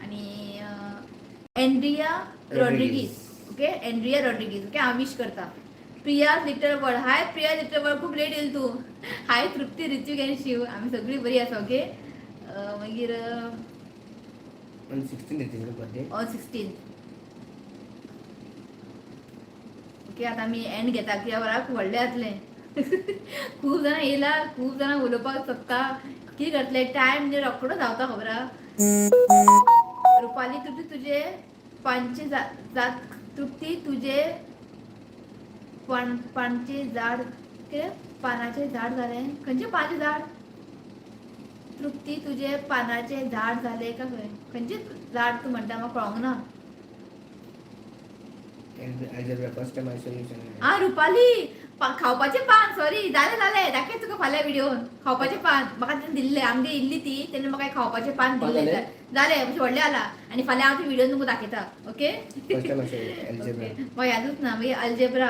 आणि Andrea Rodrigues, okay, Andrea Rodrigues, okay, हांव विश करता. प्रिया लिटल वर्ल्ड, हाय प्रिया लिटल वर्ल्ड, खूब लेट येयल तूं. हाय तृप्ती, ऋत्विक आनी शिव, आमी सगळी बरी आसा. ओके, मागीर On 16 it is birthday. On 16. Okay, आता आमी एंड घेता कित्याक वराक व्हडलें जातलें. खूब जाणां येयला, खूब जाणां उलोवपाक सोदता. कितें करतले, टायम न्ही रोकडो धांवता, खबर आहा. रुपाली, तृप्ती तुजे पानचे जात, तृप्ती तुजे पानचे झाड, कितें पानाचें झाड जालें? खंयचें पानाचें झाड? तृप्ती तुजे पानाचें झाड जालें काय खंय? खंयचें झाड तूं म्हणटा म्हाका कळोंक ना. Algebra, first time I saw you channel. आ रुपाली, खावपाचें पान, सॉरी, जालें जालें, दाखय तुका फाल्यां व्हिडियोन खावपाचें पान. म्हाका तेणें दिल्लें, आमगे इल्ली ती, तेणें म्हाका खावपाचें पान पान दिल्लें. जालें? जालें, मातशें व्हडलें आला आनी फाल्यां हांव ते व्हिडियोन तुमकां दाखयता. Okay. First time I saw you algebra. म्हाका यादूच ना. मागीर algebra,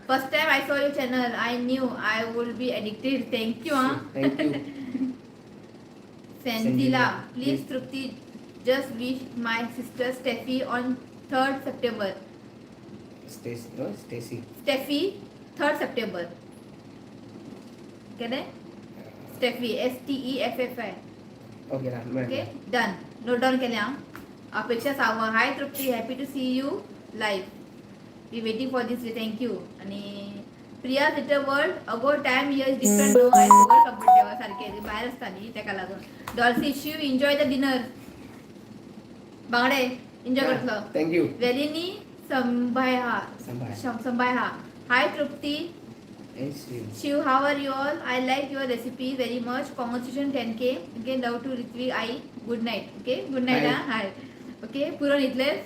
first time I saw your channel, I knew I would be addicted. Thank you ah. Thank you. सेंजिला, Sanjila, please please. Trupti, just wish my sister Steffi on 3rd September. Stacy, no, Stacy. Steffi, 3rd September. केलें? Steffi, S T E F F I. Okay ना. Okay, done, note down केलें हांव. अपेक्षा Sawant, hi Trupti, happy to see you live, we waiting for this day. Thank you. आणि Priya little world, अगो time year different, no? I खबर comfortable सारकें भायर आसता न्ही तेका लागून. Dolcy, Shiv, enjoy the dinner. बांगडे एन्जॉय करतलो. Thank you. वेलिनी संभाय, संभाय. संभाय हा, हाय तृप्ती And Shiv. Shiv, how are you all? I like your recipe very much. Congratulations 10K. Okay, love to Ritvik I. Good night. Okay, good night. Hi. हा, हाय. Okay, पुरो इतलेच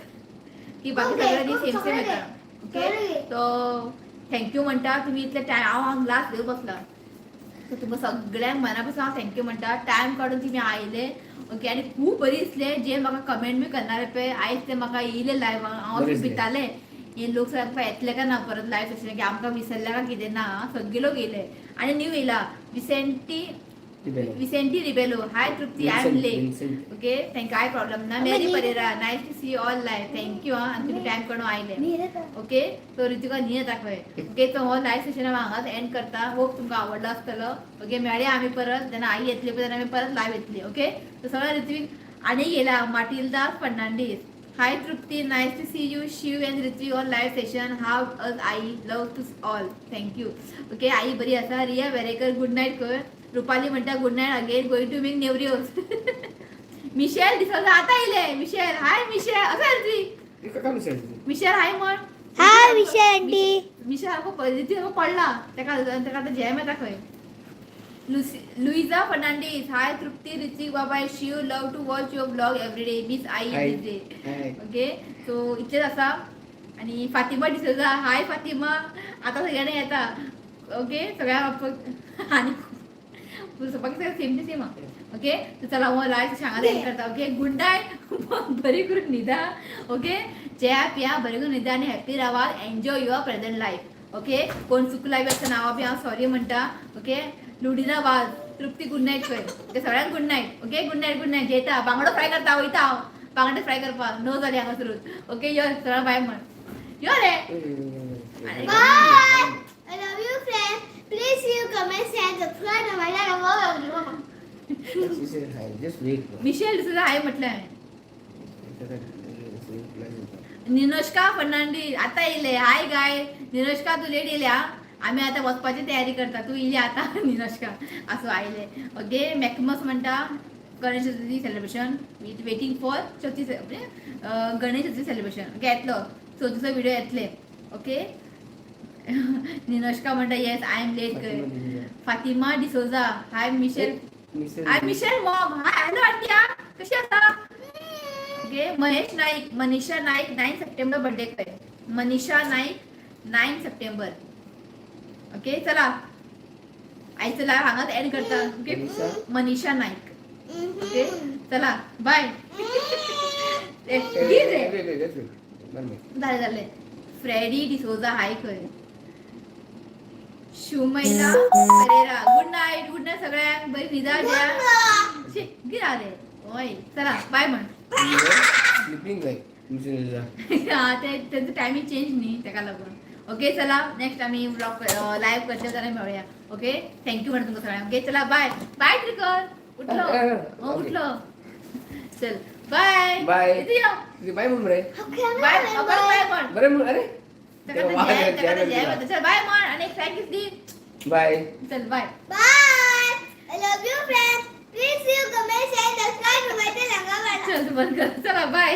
की बाकी Okay, सगळ्यांनी खूप same same सगळे येता. ओके. सगळे. तो thank you म्हणटा तुमी इतले टायम, हांव हांगा लास्ट घेवन बसला, सो तुमकां सगळ्यांक मना पासून हांव thank you म्हणटा, टायम काडून तुमी आयले. ओके, आनी खूब बरी दिसलें जे म्हाका कमेंट बी करणारे पळय, आयज ते म्हाका येयले लायव्ह. हांव बरें अशें दिसलें. भितालें हे लोक सगळे येतले काय ना परत लायव्ह सेशन, की आमकां विसरले काय कितें ना. सगळे लोक येयले आनी न्यू येयला विसेंटी Rebello. Vicente Rebelo, hi Trupti, I am Vincent, late. Vincent. Okay, thank, काय प्रॉब्लेम ना. Mary Pereira, nice to see all live. Thank you हा, आनी तुमी टायम काडून आयले. ओके, सो ऋतिका न्ही दाखय. ओके, सो हो लायव्ह सेशन हांव हांगाच एंड करता. होप तुमकां आवडलो आसतलो. ओके, मेळया आमी परत. जेन्ना आई येतली पळय तेन्ना आमी परत लायव्ह येतली. ओके, सो सगळ्या ऋत्विक आनी येयला Matilda Fernandes, hi Trupti, nice to see you Shiv and Ritvik on live session. How is I? Love to all. Thank you. Okay, आई बरी आसा. रिया वेरेकर, गुड नायट कर. रुपाली म्हणटा good night, again going to make नेवऱ्योज. Michelle D'Souza आता येयले. Michelle, hi Michelle. असं रे तुझी. काय मिशेल? मिशेल हाय म्हण. हाय मिशेल आंटी. मिशेल सारको परिस्थिती सारको पडला तेका. तेका आतां जॅम येता खंय. लुसी लुईजा फर्नांडीस, हाय तृप्ती, ऋतिक बाबाय, Shiv, love to watch your vlog everyday, miss I. Hi. DJ. Hi. Okay, so इतलेच आसा. आणि फातिमा डिसोजा, हाय फातिमा. आता सगळ्यांना येता. ओके, सगळ्या आणि बाकी सगळं सेम टू सेम. ओके, तर चला हो लायव्ह सांगा एंड करता. Okay, good night. बरी करून न्हिदा. ओके, जेया पिया, बरें करून न्हिदा आनी हॅपी रावा. Enjoy your present life. Okay, कोण चुकला बी आसता नांवां बी हांव सॉरी म्हणटा. ओके, लुडिना वाज, तृप्ती, गुड नाईट खंय. ओके, सगळ्यांक good night. Okay, good night, good night. जेयता, बांगडो फ्राय करता. वयता हांव बांगडे फ्राय करपाक. णव जाली हांगासरूच. ओके, यो सगळ्यांक बाय म्हण. यो रे. Bye. I love you, friends. Please you comment and subscribe to my channel. Just wait. Michel D'Souza हाय म्हटलं हांवें. निनोष्का फर्नांडीस आता येयले. हाय गाय निनोष्का, तूं लेट येयल्या. आमी आतां वचपाची तयारी करता. तूं येयली आतां निनोष्का. आसूं, आयले. ओके, मॅकमस म्हणटा Ganesh Chaturthi celebration with waiting for Chaturthi, Ganesh Chaturthi celebration. Okay, येतलो चवथीचो व्हिडिओ येतले. ओके, निनोष्का म्हणटा yes, I am late. Fatima D'Souza, hi Michelle. Hi Michelle mom, hi. Hello aunty, हा कशी आसा? Okay, Mahesh Naik, Manisha Naik 9 September birthday खंय. मनीषा नाईक 9 सप्टेंबर. Okay, चला आयचं live हांगाच एंड करता. ओके. मनीषा? मनीषा नाईक. ओके, चला बाय. रे झाले झाले. फ्रेडी डिसोजा हाय खंय. Shumaila Pereira, good night. Good night सगळ्यांक. बरी न्हिदा घ्या. गिरा रे होय. चला बाय म्हण. Sleeping like. हा, ते त्यांचं टायमिंग चेंज न्ही तेका लागून. ओके, चला नेक्स्ट आम्ही ब्लॉग लाईव्ह करते जाल्यार मेळुया. ओके, thank you म्हणा तुमकां सगळ्यांक. ओके, चला बाय बाय. त्रिकर उठलो. हो, उठलो. चल बाय. बाय. इथे यो. बाय म्हण रे. बाय, परत बाय म्हण. बरे म्हण अरे. तेका तर जय, तेका तर जय म्हणता. चल बाय म्हण आणि एक thank you the. Bye. चल bye. Bye. I love you, friends. Please you comment and subscribe to my channel. चल बंद कर. चला बाय.